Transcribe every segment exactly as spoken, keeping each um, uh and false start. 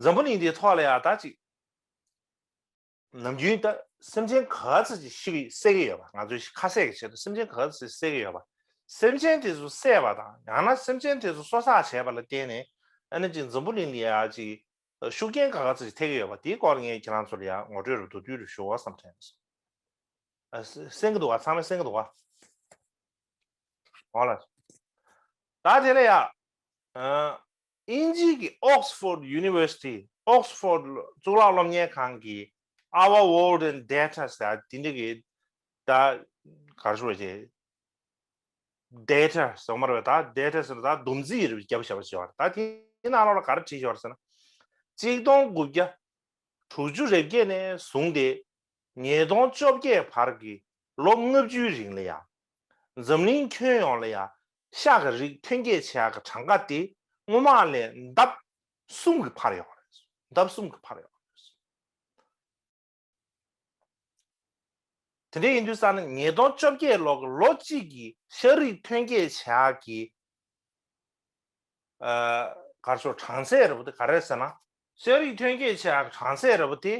འཛམ་བུ་གླིང་འདིའི་ཐོག་ལ་ཡང་ད་ཅིག་ནམ་རྒྱུན་ད་སེམས་ཅན་ག་ཚོད་ཅིག་ཤི་གི་བསད་ཀྱི་ཡོད་པ། ང་ཚོས་ཁ་ཟས་ཀྱི་ཆེད་དུ་སེམས་ཅན་ག་ཚོད་ཅིག་བསད་ཀྱི་ཡོད་པ། སེམས་ཅན་དེ་ཚོ་བསད་པ་དང་ཡང་ན་སེམས་ཅན་དེ་ཚོ་གསོ་ཚགས་བྱས་པ་ལ་བརྟེན་ནས་ཨ་ནི་ཅིག་འཛམ་བུ་གླིང་ལ་ཡང་ཅིག་ཤུགས་རྐྱེན་ག་ག་ཚོད་ཅིག་ཐེབས་ཀྱི་ཡོད་པ་དེའི་སྐོར་ངས་ཁྱེད་རང་ཚོ་ལ་ཡང་ངོ་སྤྲོད་རུ་མདོར་བསྡུས་རུ་ཞུ་བ་བསམ་དྲན་སོང་། ཨ་གསན་གྱི་འདུག་བ། ཚང་མས་གསན་གྱི་འདུག་བ། འོ་ལ། ད་དེ་ལ་ཡ། ཨ་དབྱིན་ཇིའི་གི་Oxford University, Oxford གཙུག་ལག་སློབ་གཉེར་ཁང་གི་Our World in Data ཟེར་དེ་འདྲ་གི་ད་ག་རེ་ཞུ་དགོས་རེད། Data ཟེར་བ་མ་རེད་པས། ད་data ཟེར་ད་སྡོམ་རྩིས་རེད་རྒྱབ་བཞག་པ་ཞིག་ཡོད་རེད། ད་དེའི་ནང་ལོགས་ལ་ག་རེ་བྲིས་ཡོད་རེད་ཟེར་ན། གཅིག་སྟོང་དགུ་བརྒྱ་དྲུག་ཅུ་རེ་བརྒྱད་ནས་བཟུང་སྟེ་ཉིས་སྟོང་བཅོ་བརྒྱད་བར་གྱི་ལོ་ལྔ་བཅུའི་རིང་ལ་ཡང་འཛམ་གླིང་ཁྱོན་ཡོངས་ལ་ཡང་ཤ་གི་རིགས་ཐོན་སྐྱེད་བྱེད་ཡག་གི་གྲངས་ཀ་དེ་སྔོན་མ་ལས་ལྡབ་གསུམ་གྱིས་འཕར་ཡོད་རེད། ལྡབ་གསུམ་གྱིས་འཕར་ཡོད་རེད། དེ་འདྲ་ཡིན་དུས་ཙང་ན་ཉིས་སྟོང་བཅོ་བརྒྱད་ལོ་གི་ལོ་གཅིག་གི་ཤ་རིགས་ཐོན་སྐྱེད་བྱེད་ཡག་གི་ཨ་ག་རེ་ཟེར་གྲངས་ཚད་རེད་པ་དེ་ག་རེ་ཟེར་ན། ཤ་རིགས་ཐོན་སྐྱེད་བྱེད་ཡག་གི་གྲངས་ཚད་རེད་པ་དེ་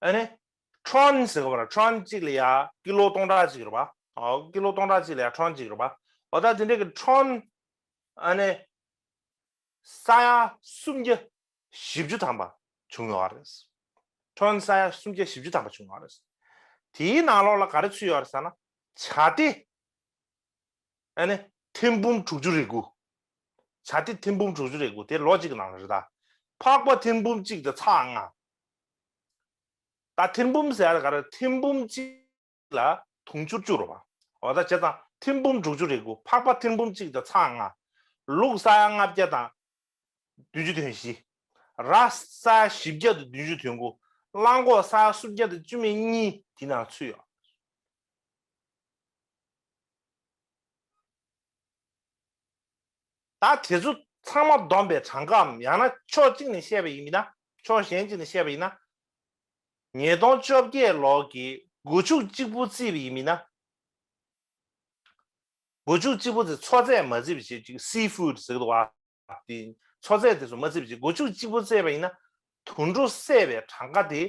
ཨ་ནི་ton ཟེར་གི་བ་ར། ton གཅིག་ལ་ཡ་ཀི་ལོ་སྟོང་ཕྲག་གཅིག་རེད་པ། ཨོ་ཀི་ལོ་སྟོང་ཕྲག་གཅིག་ལ་ཡ་ton གཅིག་རེད་པ། འོ་ད་དེ་འདྲ་གི་ton ཨ་ནི་ས་ཡ་སུམ་བརྒྱ་བཞི་བཅུ་ཐམ་པ་བྱུང་ཡོད་རེད། ton ས་ཡ་སུམ་བརྒྱ་བཞི་བཅུ་ཐམ་པ་བྱུང་ཡོད་རེད། དེའི་ནང་ལོགས་ལ་ག་རེ་ཚུད་ཡོད་རེད་ཟེར་ན། བྱ་དེ་ཨ་ནི་ཐེར་འབུམ་དྲུག་ཅུ་རེ་དགུ། བྱ་དེ་ཐེར་འབུམ་དྲུག་ཅུ་རེ་དགུ་དེ་ལོ་གཅིག་གི་ནང་ལ་རེད་ད། ཕག་པ་ཐེར་འབུམ་གཅིག་དང་ཚེག་ལྔ། ད་ཐེར་འབུམ་ཟེར་ཡ་ག་རེ། ཐེར་འབུམ་གཅིག་ལ་དུང་ཕྱུར་བཅུ་རེད་པ། འོ་ད་བྱས་ཙང་ཐེར་འབུམ་དྲུག་ཅུ་རེ་དགུ། ཕག་པ་ཐེར་འབུམ་གཅིག་དང་ཚེག་ལྔ། ལུག་ས་ཡ་ལྔ་བརྒྱ་དང་བདུན་ཅུ་དོན་བཞི། ར་ས་ཡ་བཞི་བརྒྱ་དང་བདུན་ཅུ་དོན་དགུ། གླང་གོག་ས་ཡ་སུམ་བརྒྱ་དང་བཅུ་མེད་གཉིས་དེ་ནང་ཚུད་ཡོད། ད་དེ་ཚོ་ཚང་མ་བསྡོམས་པའི་གྲངས་ཀའམ་ཡང་ན་ཕྱོགས་གཅིག་ནས་བཤད་པ་ཡིན་ན། ཕྱོགས་གཞན་གཅིག་ནས་བཤད་པ་ཡིན་ན། ཉིས་སྟོང་བཅོ་བརྒྱད་ལོ་གི་སྒོ་ཕྱུགས་གཅིག་པུ་བརྩིས་པ་ཡིན་ན། སྒོ་ཕྱུགས་གཅིག་པུ་དེ་མཚོ་ཚད་མ་བརྩིས་པ་བྱས། ཅིག་སི་ཕུཌ་ཟེར་གི་འདུག་བ། དེ་མཚོ་ཚད་དེ་ཚོ་མ་བརྩིས་པ་བྱས་སྒོ་ཕྱུགས་གཅིག་པུ་བརྩིས་པ་ཡིན་ན། དུད་འགྲོ་བསད་པའི་གྲངས་ཀ་དེ་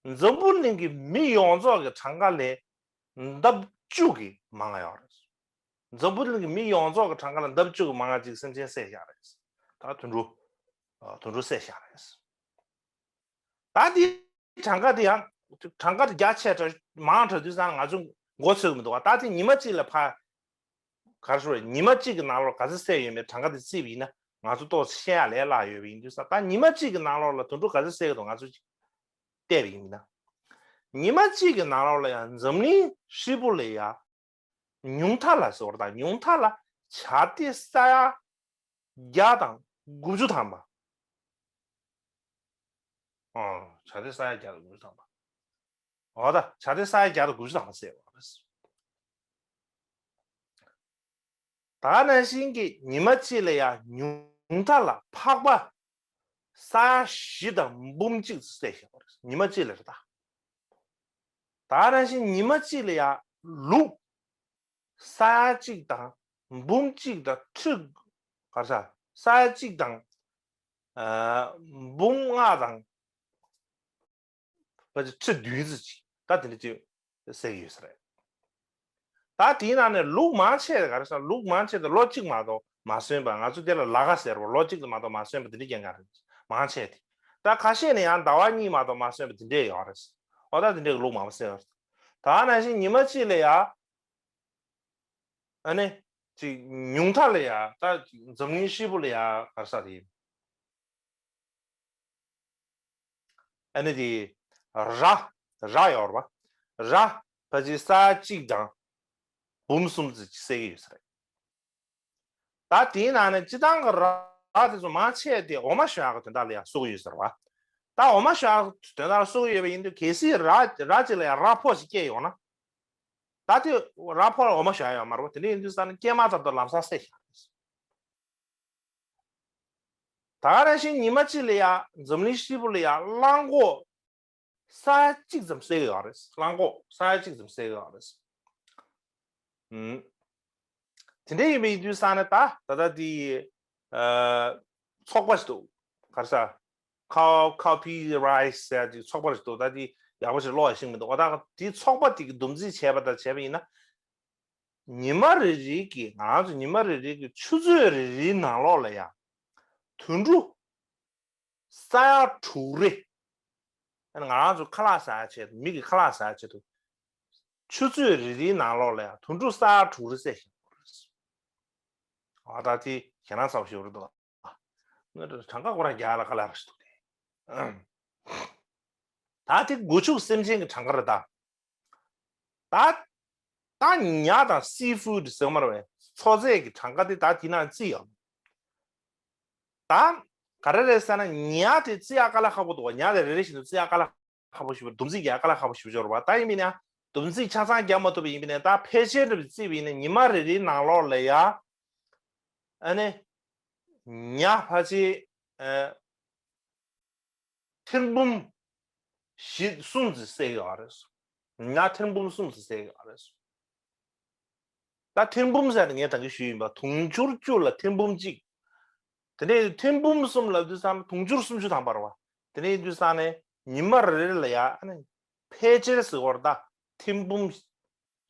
འཛམ་བུ་གླིང་གི་མི་ཡོངས་རྫོགས་ཀྱི་གྲངས་ཀ་ལས་ལྡབ་བཅུ་གིས་མང་ང་ཡོད་རེད། འཛམ་བུ་གླིང་གི་མི་ཡོངས་རྫོགས་ཀྱི་གྲངས་ཀ་ལས་ལྡབ་བཅུ་གིས་མང་ང་ཅིག་སེམས་ཅན་བསད་བཞག་རེད། ད་དུད་འགྲོ་ཨ་དུད་འགྲོ་བསད་བཞག་རེད། ད་འདི་གྲངས་ཀ་དེ་ཡང་གྲངས་ཀ་དེ་རྒྱ་ཆེ་དྲགས་མང་དྲགས་དུས་ཙང་ང་ཚོ་མགོ་ཚོས་ཀྱི་མི་འདུག་བ། ད་དེ་ཉི་མ་གཅིག་ལ་ཕར་ག་རེ་ཞུ་དགོས་རེད། ཉི་མ་གཅིག་གི་ནང་ལོགས་ག་ཚོད་བསད་ཡོད་མེད་གྲངས་ཀ་དེ་བརྩིས་པ་ཡིན་ན་ང་ཚོ་ཏོག་ཙམ་ཤེས་ཡག་ལས་སླ་ཡོད་པ་ཡིན་དུས་ཙང་། ད་ཉི་མ་གཅིག་གི་ནང་ལོགས་ལ་དུད་འགྲོ་ག་ཚོད་བསད་ཀྱི་འདུག་ང་ཚོ་ཅིག་བལྟས་པ་ཡིན་ན། ཉི་མ་གཅིག་གི་ནང་ལོགས་ལ་ཡང་འཛམ་གླིང་ཧྲིལ་པོ་ལ་ཡང་ཉུང་མཐའ་ལ་ཟེར་བ་དང་ཉུང་མཐའ་ལ་བྱ་དེ་ས་ཡ་བརྒྱ་དང་དགུ་བཅུ་ཐམ་པ། ཨོ། བྱ་དེ་ས་ཡ་བརྒྱ་དང་དགུ་བཅུ་ཐམ་པ། འོ་ད་བྱ་དེ་ས་ཡ་བརྒྱ་དང་དགུ་བཅུ་ཐམ་པ་བསད་ཡོད་རེད། ད་ནང་བཞིན་གྱི་ཉི་མ་གཅིག་ལ་ཡང་ཉུང་མཐའ་ལ་ཕག་པ་ས་ཡ་བཞི་དང་འབུམ་གཅིག་བསད་བཞག་པ་རེད། ཉི་མ་གཅིག་ལ་རེད་ད། ད་ནང་བཞིན་ཉི་མ་གཅིག་ལ་ཡང་ལུག་ས་ཡ་གཅིག་དང་འབུམ་གཅིག་དང་ཁྲི་ག་རེ་ཟ། ས་ཡ་གཅིག་དང་ཨ་འབུམ་ལྔ་དང་ཕལ་ཆེར་ཁྲི་བདུན་ཙམ་ཅིག་ད་དེ་འདྲ་ཅིག་བསད་ཀྱི་ཡོད་ས་རེད། ད་དེའི་ནང་ནས་ལུག་མང་ཆེ་ག་རེ་ཟ། ལུག་མང་ཆེ་དེ་ལོ་གཅིག་མ་གཏོགས་མ་སོན་པ། ང་ཚོ་དེ་ལ་ལ་ག་ཟེར་བ། ལོ་གཅིག་ལ་མ་གཏོགས་མ་སོན་པ་དེ་འདྲ་རྐྱང་རྐྱང་རེད། མང་ཆེ་དེ། ད་ཁ་ཤས་ནས་ཡང་ཟླ་བ་གཉིས་མ་གཏོགས་མ་སོན་པ་དེ་འདྲས་ཡོད་རེད། འོ་ད་དེ་འདྲས་ཀྱི་ལུག་མང་པོ་བསད་ཡོད་རེད། ད་ནང་བཞིན་ཉི་མ་གཅིག་ལ་ཡ་ཨ་ནི་ཅིག་ཉུང་མཐའ་ལ་ཡ་ད་འཛམ་གླིང་ཧྲིལ་པོ་ལ་ཡ་ག་རེ་ཟ་དེ་ཡིན། ཨ་ནི་དེ་ར་ར་ཡོད་རེད་པ། ར་ཕལ་ཆེར་ས་ཡ་གཅིག་དང་འབུམ་གསུམ་ཙམ་ཅིག་བསད་ཀྱི་ཡོད་ས་རེད། ད་དེའི་ནང་ནས་སྤྱིར་བཏང་གི་ར་དེ་ཚོ་མང་ཆེ་དེ་འོ་མ་བཞོ་ཡག་གི་དོན་དག་ལ་ཡང་གསོག་གི་ཡོད་ཟེར་བ། ད་འོ་མ་བཞོ་ཡག་གི་དོན་དག་ལ་གསོག་གི་ཡོད་པ་ཡིན་དུས་གལ་སྲིད་ར་ར་གཅིག་ལ་ཡང་ར་ཕོ་ཞིག་སྐྱེས་ཡོང་ན། ད་དེ་ར་ཕོ་ལ་འོ་མ་བཞོ་ཡག་ཡོད་མ་རེད་པ། དེ་འདྲ་ཡིན་དུས་ཙང་ནས་སྐྱེས་མ་ཐག་ཏུ་ལམ་སང་བསད་བཞག་རེད། ད་ག་ནང་བཞིན་ཉི་མ་གཅིག་ལ་ཡང་འཛམ་གླིང་ཧྲིལ་པོ་ལ་ཡང་གླང་གོག་ས་ཡ་གཅིག་ཙམ་བསད་ཀྱི་ཡོད་རེད། གླང་གོག་ས་ཡ་གཅིག་ཙམ་བསད་ཀྱི་ཡོད་རེད། ཨུམ། དེ་འདྲ་ཡིན་པ་ཡིན་དུས་ཙང་ནས་ད་ད་ལྟ་དེ་ཨ་ཚོགས་པ་ཞིག་འདུག་ག་རེ་ཟ། Cow- Cowpea Rice ཟེར་ཡ་ཅིག་ཚོགས་པ་རེད་འདུག་ད་དེ་ཡག་པོ་ཞིག་ཀློག་ཡ་ཤེས་མི་འདུག་ཨ་ད་དེ་ཚོགས་པ་དེ་གི་བསྡོམས་རྩིས་བྱས་པ་དང་བྱས་པ་ཡིན་ན། ཉི་མ་རེ་རེ་གི་ང་རང་ཚོ་ཉི་མ་རེ་རེ་གི་ཆུ་ཚོད་རེ་རེའི་ནང་ལོགས་ལ་ཡང་དུད་འགྲོ་ས་ཡ་དྲུག་རེ། ཨ་ནི་ང་རང་ཚོ་ཁ་ལག་ཟ་ཡ་ཆེད་དུ་མི་གི་ཁ་ལག་ཟ་ཡ་ཆེད་དུ་ཆུ་ཚོད་རེ་རེའི་ནང་ལོགས་ལ་ཡང་དུད་འགྲོ་ས་ཡ་དྲུག་རེ་བསད་ཤིང་དགོས་རེད། ཨ་ད་དེ་ཞེད་སྣང་ཚ་པོ་ཞིག་རེད་འདུག་ཨ་ནི་གྲངས་ཀ་ཁོ་རང་རྒྱག་ཡ་ལ་དཀའ་ལས་ར་ཞིག་འདུག་སྟེ། ད་དེ་སྒོ་ཕྱུགས་སེམས་ཅན་གྱི་གྲངས་ཀ་རེད་ད། ད་ད་ཉ་དང་སི་ཕུཌ་ཟེར་མ་རེད་པས། མཚོ་རྫས་ཀྱི་གྲངས་ཀ་དེ་ད་དེ་ནང་བརྩི་ཡོད། ད་ག་རེ་རེད་ཟེར་ན་ཉ་དེ་བརྩི་ཡག་དཀའ་ལས་ཁག་པོ་འདུག་བ། ཉ་དེ་རེ་རེ་བཞིན་དུ་བརྩི་ཡག་དཀའ་ལས་ཁག་པོ་ཞིག་བསྡོམས་རྩིས་རྒྱག་ཡག་དཀའ་ལས་ཁག་པོ་ཞིག་འབྱོར་བ། ད་ཡིན་མིན་ན་བསྡོམས་རྩིས་ཆ་ཚང་རྒྱག་མ་ཐུབ་པ་ཡིན་མིན་ན་ད་ཕལ་ཆེར་འདྲ་བརྩིས་པ་ཡིན་ན་ཉི་མ་རེ་རེའི་ནང་ལོགས་ལ་ཡ་ཨ་ནི་ཉ་ཕལ་ཆེར་ཨ། ཐེར་འབུམ་བཞི་གསུམ་ཙམ་བསད་ཡོད་རེད། ཉ་ཐེར་འབུམ་གསུམ་ཙམ་བསད་ཡོད་རེད། ད་ཐེར་འབུམ་ཟེར་ནས་ངས་ད་གིན་ཞུས་ཡིན་པ། དུང་ཕྱུར་བཅུ་ལ་ཐེར་འབུམ་གཅིག་དེ་ནས་ཐེར་འབུམ་གསུམ་ལབ་དུས་ཙང་དུང་ཕྱུར་སུམ་ཅུ་ཐམ་པ་རེད་བ། དེ་ནས་ཡིན་དུས་ཙང་ནས་ཉི་མ་རེ་རེ་ལ་ཡ་ཨ་ནི་ཕལ་ཆེར་ཟེར་བར་ད་ཐེར་འབུམ་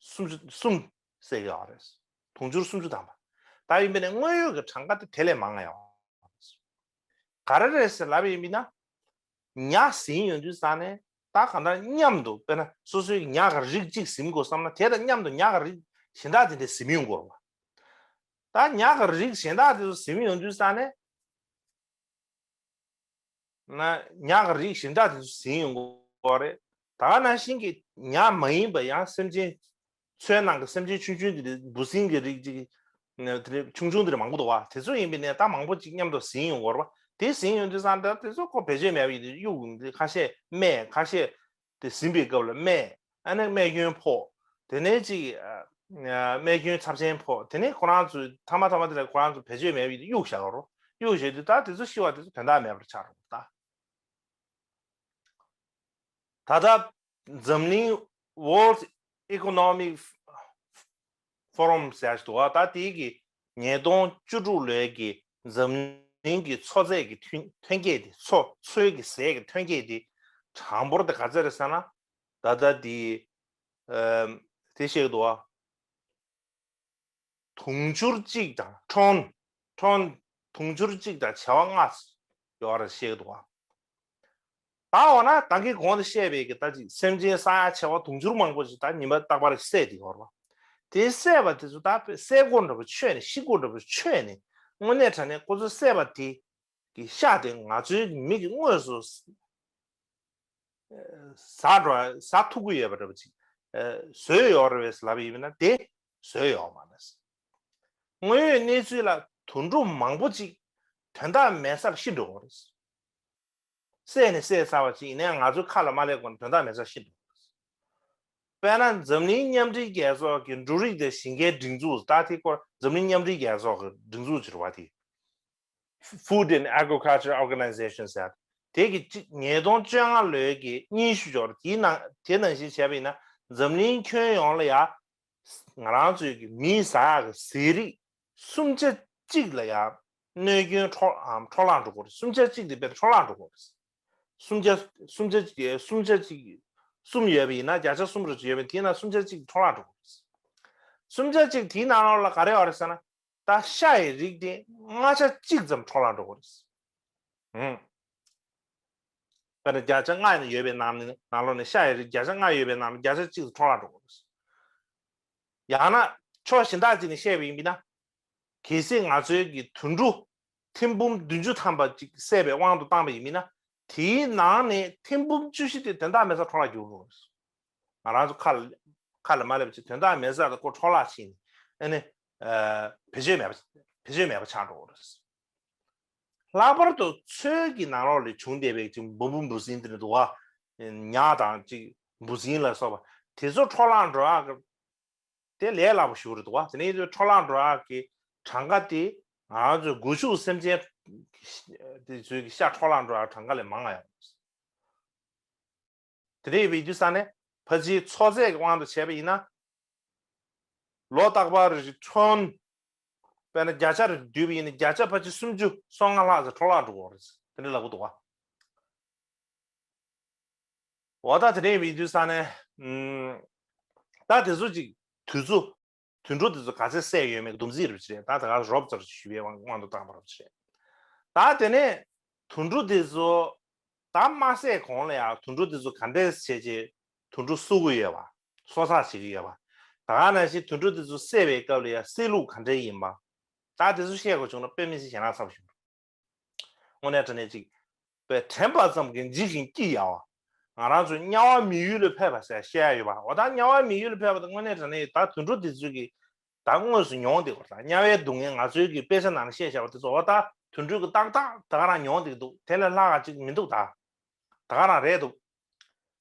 སུམ་ཅུ་གསུམ་བསད་ཡོད་རེད། དུང་ཕྱུར་སུམ་ཅུ་ཐམ་པ། ད་ཡིན་པས་ན་དངོས་ཡོད་ཀྱི་གྲངས་ཀ་དེ་དེ་ལས་མང་ང་ཡོད། ག་རེ་རེད་ཟེར་ལབ་པ་ཡིན་པས་ན། ཉ་ཟིན་ཡོང་དུས་ཙང་ནས་ད་གང་ལྟར་མཉམ་དུ་དཔེར་ན་སོ་སོའི་ཉ་གི་རིགས་གཅིག་ཟིན་དགོས་བསམ་ན་དེ་དང་མཉམ་དུ་ཉ་གི་རིགས་གཞན་དག་དེ་འདྲ་ཟིན་ཡོང་དགོས་རེད་བ། ད་ཉ་གི་རིགས་གཞན་དག་དེ་ཚོ་ཟིན་ཡོང་དུས་ཙང་ནས་ན་ཉ་གི་རིགས་གཞན་དག་དེ་ཚོ་ཟིན་ཡོང་དགོས་རེད། ད་ག་ནང་བཞིན་གྱི་ཉ་མ་ཡིན་པ་ཡང་སེམས་ཅན་མཚོའི་ནང་གི་སེམས་ཅན་ཆུང་ཆུང་དེ་འདྲ་འབུ་སྲིན་གྱི་རིགས་ཅིག་ནས་དེ་འདྲ་ཆུང་ཆུང་དེ་འདྲ་མང་པོ་འདུག་བ། དེ་ཚོ་ཡིན་པས་ནས་ད་མང་པོ་ཅིག་མཉམ་དུ་ཟིན་ཡོང་དགོས་རེད་བ། དེ་ཟིན་ཡོང་དུས་ཙང་ད་དེ་ཚོ་ཁོ་བེད་སྤྱོད་མེད་པ་ཡིན་དུས་གཡུག་འདི་ཁ་ཤས་སྨད། ཁ་ཤས་དེ་ཟིན་པའི་སྐབས་ལ་སྨད། ཨ་ནི་རྨས་སྐྱོན་ཕོག་དེ་ནས་ཅིག་ཨ། རྨས་སྐྱོན་ཚབས་ཆེན་ཕོག་དེ་ནས་ཁོ་རང་ཚོས་ཐ་མ་ཐ་མ་དེ་ལ་ཁོ་རང་ཚོ་བེད་སྤྱོད་མེད་པ་ཡིན་དུས་གཡུག་བཞག་རོ། གཡུག་བཞག་དུས་ད་དེ་ཚོ་ཤི་བ་དེ་ཚོ་དོན་དག་མེད་པར་ཆགས་རོ་ད། ད་ལྟ་འཛམ་གླིང་World Economic Forum ཟེར་ཞིག་འདུག་བ། ད་དེའི་གི་ཉིས་སྟོང་བཅུ་དྲུག་ལོའི་གི་འཛམ་གླིང་གི་མཚོ་རྫས་ཀྱི་ཐོན་ཐོན་སྐྱེད་དེ་མཚོ་མཚོའི་གི་ཟས་ཀྱི་ཐོན་སྐྱེད་དེ་གྲངས་འབོར་དེ་ག་ཚད་རེད་ཟེར་ན། ད་ལྟ་དེ་ཨམ་དེ་བཤད་འདུག་བ། དུང་ཕྱུར་གཅིག་དང་ཁྲོན་ཁྲོན་དུང་ཕྱུར་གཅིག་དང་བྱེ་བ་ལྔ་ཡོད་རེད་བཤད་འདུག་བ། ད་འོ་ན་ད་གིན་གོང་དུ་བཤད་པའི་གི་ད་ཅིག་སེམས་ཅན་ས་ཡ་བྱེ་བ་དུང་ཕྱུར་མང་པོ་ཅིག་ད་ཉི་མ་རྟག་པར་བསད་དེ་ཡོད་རེད་བ། དེ་བསད་པ་དེ་ཚོ་ད་བསད་དགོས་འདྲ་པོ་ཆོད་ནས་ཤི་དགོས་འདྲ་པོ་ཆོད་ནས་དངོས་གནས་དྲང་གནས་ཁོ་ཚོ་བསད་པ་དེ་གི་ཤ་དེ་ང་ཚོའི་མི་གི་དངོས་སུ་ཟ་འགྲོ་ཟ་ཐུབ་ཀྱི་ཡོད་པ་འདྲ་པོ་ཅིག་བཟོས་ཡོད་རེད་པས་ལབ་ཡིན་ན་དེ་བཟོས་ཡོད་མ་རེད། དངོས་ཡོད་གནས་ཚུལ་ལ་དུད་འགྲོ་མང་པོ་ཅིག་དོན་དག་མེད་སར་ཤི་འགྲོ་གི་རེད། བསད་ནས་བསད་ཚར་བ་ཅིག་ཡིན་ནའི་ང་ཚོའི་ཁ་ལ་མ་སླེབས་གོང་དོན་དག་མེད་སར་ཤི་འགྲོ་གི་རེད། དཔེར་ན་འཛམ་གླིང་མཉམ་འབྲེལ་རྒྱལ་ཚོགས་ཀྱི་འབྲུ་རིགས་དང་ཞིང་ཁའི་སྒྲིག་འཛུགས། ད་དེ་སྐོར་འཛམ་གླིང་མཉམ་འབྲེལ་རྒྱལ་ཚོགས་ཀྱི་སྒྲིག་འཛུགས་ཅིག་རེད་བ་དེ། Food and Agriculture Organization ཟེར། དེ་གི་གཅིག་ཉིས་སྟོང་བཅོ་ལྔ་ལོའི་གི་སྙན་ཞུ་འབྱོར། དེའི་ནང་དེ་ནང་བཞིན་བྱས་པ་ཡིན་ན་འཛམ་གླིང་ཁྱོན་ཡོངས་ལ་ཡ་ང་རང་ཚོའི་གི་མིས་ཟ་ཡག་གི་ཟས་རིགས་སུམ་ཆ་གཅིག་ལ་ཡ་གནོད་སྐྱོན་འཕྲོ་ཨམ་འཕྲོ་བརླག་འགྲོ་གི་རེད། སུམ་ཆ་གཅིག་དེ་དཔེ་འཕྲོ་བརླག་འགྲོ་གི་རེད། སུམ་ཆ་སུམ་ཆ་གཅིག་སུམ་ཆ་གཅིག་གསུམ་ཡོད་པ་ཡིན་ན་བརྒྱ་ཆ་གསུམ་རེ་ཡོད་པ་དེའི་ནང་སུམ་ཆ་གཅིག་འཕྲོ་བརླག་འགྲོ་གི་རེད། སུམ་ཆ་གཅིག་དེའི་ནང་ལོགས་ལ་ག་རེ་ཡོད་རེད་ཟེར་ན། ད་ཤ་ཡི་རིགས་དེ་ལྔ་ཆ་གཅིག་ཙམ་འཕྲོ་བརླག་འགྲོ་གི་རེད། ཧུམ། དཔེར་ན་བརྒྱ་ཆ་ལྔ་ཡིན་ན་ཡོད་པའི་ནང་ནས་ནང་ལོགས་ནས་ཤ་ཡི་རིགས་བརྒྱ་ཆ་ལྔ་ཡོད་པའི་ནང་ནས་བརྒྱ་ཆ་གཅིག་ཙམ་འཕྲོ་བརླག་འགྲོ་གི་རེད། ཡང་ན་ཕྱོགས་གཞན་དག་ཅིག་ནས་བཤད་པ་ཡིན་ན། གལ་སྲིད་ང་ཚོའི་གི་དུད་འགྲོ་ཐེར་འབུམ་བདུན་ཅུ་ཐམ་པ་ཅིག་བསད་པའི་དབང་དུ་བཏང་པ་ཡིན་ན། དེའི་ནང་ནས་ཐེར་འབུམ་བཅུ་བཞི་དེ་དོན་དག་མེད་སར་འཕྲོ་བརླག་འགྱུར་འགྲོ་གི་རེད། ང་རང་ཚོ་ཁ་ལ་ཁ་ལ་མ་སླེབས་ཅིག་དོན་དག་མེད་སར་ཁོ་འཕྲོ་བརླག་ཕྱིན་ནས་ཨ་ནི་བེད་སྤྱོད་མེད་པ་བེད་སྤྱོད་མེད་པ་ཆགས་འགྲོ་གི་རེད། ལྷག་པར་དུ་མཚོའི་གི་ནང་ལོགས་ལ་བྱུང་བསྡད་པའི་ཅིག་འབུ་འབུ་འབུ་སྲིན་དེ་འདྲ་འདུག་བ། ཉ་དང་ཅིག་འབུ་སྲིན་ལ་སོགས་པ་དེ་ཚོ་འཕྲོ་བརླག་འགྲོ་ཡག་གི་དེ་ལས་སླ་པོ་ཞིག་རེད་འདུག་བ། དེ་ནས་འཕྲོ་བརླག་འགྲོ་ཡག་གི་གྲངས་ཀ་དེ་ང་རང་ཚོའི་སྒོ་ཕྱུགས་སེམས་ཅན་དེ་ཚོའི་གི་ཤ་འཕྲོ་བརླག་འགྲོ་ཡག་གྲངས་ཀ་ལས་མང་ང་ཡོད། དེ་འདྲ་ཡིན་དུས་ཙང་ནས་ཕལ་ཆེར་མཚོ་རྫས་ཀྱི་དབང་དུ་བྱས་པ་ཡིན་ན། ལོ་རྟག་པར་རི་ཁྲོན། དཔེར་ན་བརྒྱ་ཆ་རེ་བསྡུས་པ་ཡིན་ན་བརྒྱ་ཆ་ཕལ་ཆེར་སུམ་ཅུ་སོ་ལྔ་ལྷག་ཙམ་འཕྲོ་བརླག་འགྲོ་གི་རེད། དེ་འདྲ་ལབ་ཀྱི་འདུག་བ། འོ་ད་དེ་འདྲ་ཡིན་པའི་དུས་ས་ནས་ཨུམ། ད་དེ་ཚོ་ཅིག་དུས་ཚོད། དུད་འགྲོ་དེ་ཚོ་ག་ཚད་བསད་ཡོད་མེད་ཀྱི་སྡོམ་རྩིས་རེད་པ་ཅིག་རེད། ད་ད་ག་རོབ་ཙམ་ཞུས་པའི་དབང་དུ་བཏང་བ་རེད་པ་ཅིག་རེད། ད་དེ་ནས་དུད་འགྲོ་དེ་ཚོ་ད་མ་བསད་གོང་ལ་ཡང་དུད་འགྲོ་དེ་ཚོ་ག་འདྲས་བྱས་རྗེས་དུད་འགྲོ་གསོ་གི་ཡོད་པ། གསོ་ཚགས་བྱེད་ཀྱི་ཡོད་པ། ད་ག་ནང་བཞིན་དུད་འགྲོ་དེ་ཚོ་བསད་པའི་སྐབས་ལ་ཡང་བསད་ལུགས་ག་འདྲས་ཡིན་པ། ད་དེ་ཚོ་བཤད་དགོས་བྱུང་ན་དཔེ་མི་སྲིད་ཞེད་སྣང་ཚ་པོ་ཞིག་འདུག་དངོས་གནས་དྲང་གནས་ཅིག་དཔེ་དྲན་པ་ཙམ་གྱིས་འཇིགས་ཤིང་སྐྱི་གཡའ་བ། ང་རང་ཚོ་དམྱལ་བ་མི་ཡུལ་ལ་ཕེབས་པ་ཟེར་བཤད་ཡ་ཡོད་པ། འོ་ད་དམྱལ་བ་མི་ཡུལ་ལ་ཕེབས་པ་དེ་དངོས་གནས་དྲང་གནས་ད་དུད་འགྲོ་དེ་ཚོས་ཀྱི་ད་དངོས་སུ་མྱོང་བསྡད་པ་དང་དམྱལ་བའི་སྡུག་བསྔལ་ང་ཚོའི་གི་དཔེ་ཆ་ནང་ལ་བཤད་བཞག་པ་དེ་ཚོ་འོ་ད་དུད་འགྲོའི་གི་ཏག་ཏག་ད་ག་རང་མྱོང་བསྡད་ཀྱི་འདུག་དེ་ལས་ལྷག་ག་ཅིག་མི་འདུག་ད་ད་ག་རང་རེད་འདུག་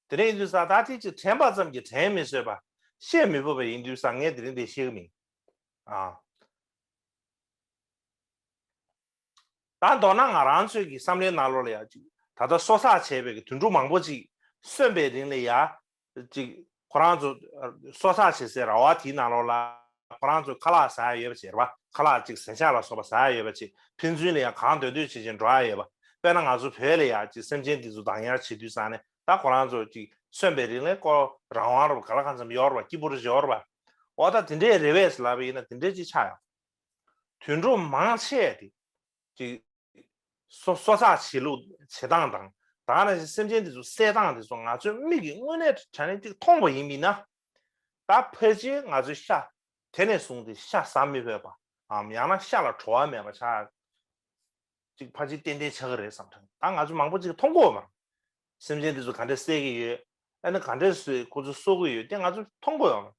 དེ་འདྲ་ཡིན་དུས་ས་ད་དེ་ཅིག་དྲན་པ་ཙམ་གྱིས་དྲན་མི་བཟོད་པ། བཤད་མི་ཕོད་པ་ཡིན་དུས་ས་ངས་དེ་རིང་དེ་བཤད་གི་མིན། ཨ། ད་མདོར་ན་ང་རང་ཚོའི་གི་བསམ་བློའི་ནང་ལོགས་ལ་ཡང་ཅིག་ད་ལྟ་གསོ་ཚགས་བྱས་པའི་གི་དུད་འགྲོ་མང་པོ་ཅིག་གསོན་པའི་རིང་ལ་ཡང་ཅིག་ཁོ་རང་ཚོ་གསོ་ཚགས་བྱེད་སའི་ར་བ་དེའི་ནང་ལོགས་ལ་ཁོ་རང་ཚོ་ཁ་ལག་ཟ་ཡ་ཡོད་པ་ཅིག་རེད་པ། ཁ་ལག་ཅིག་ཟས་ཆང་ལ་སོགས་པ་ཟ་ཡ་ཡོད་པ་ཅིག་ཕན་ཚུན་ལ་ཡང་གང་འདོད་འདོད་བྱེད་བྱེད་འགྲོ་ཡ་ཡོད་པ། དཔེར་ན་ང་ཚོ་བོད་ལ་ཡང་ཅིག་སེམས་ཅན་འདི་ཚོ་བདག་ཉར་བྱེད་དུས་ཙང་ནས་ད་ཁོ་རང་ཚོ་ཅིག་གསོན་པའི་རིང་ལ་ཁོ་རང་དབང་རུ་ག་ལ་གང་འཚམ་ཡོད་རེད་པ། སྐྱིད་པོ་རུ་ཡོད་རེད་པ། འོ་ད་དེ་འདྲའི་རེད་པས་ལབ་པ་ཡིན་ན་དེ་འདྲའི་ཅིག་ཆགས་ཡོང་། དུད་འགྲོ་མང་ཆེ་དེ་ཅིག་གསོ་གསོ་ཚགས་བྱེད་ལུགས་བྱེད་སྟངས་དང་ད་ག་ནང་བཞིན་སེམས་ཅན་དེ་ཚོ་བསད་སྟངས་དེ་ཚོ་ང་ཚོའི་མིག་གིས་དངོས་གནས་དྲང་གནས་ཅིག་མཐོང་བ་ཡིན་པ་ཡིན་ན། ད་ཕལ་ཆེར་ང་ཚོའི་ཤ་དེ་ནས་བཟུང་སྟེ་ཤ་ཟ་མི་ཕོད་པའམ་ཡང་ན་ཤ་ལ་བྲོ་བ་མེད་པ་ཆགས། ཅིག་ཕལ་ཆེར་ཏན་ཏན་ཆགས་ཀྱི་རེད་བསམ་དྲན། ད་ང་ཚོ་མང་པོ་ཅིག་མཐོང་གི་ཡོད་མ་རེད། སེམས་ཅན་དེ་ཚོ་ག་འདྲས་བསད་ཀྱི་ཡོད། ཨ་ནི་ག་འདྲས་བཟོས་ཁོ་ཚོ་གསོ་གི་ཡོད་དེ་ང་ཚོ་མཐོང་གི་ཡོད་མ་རེད།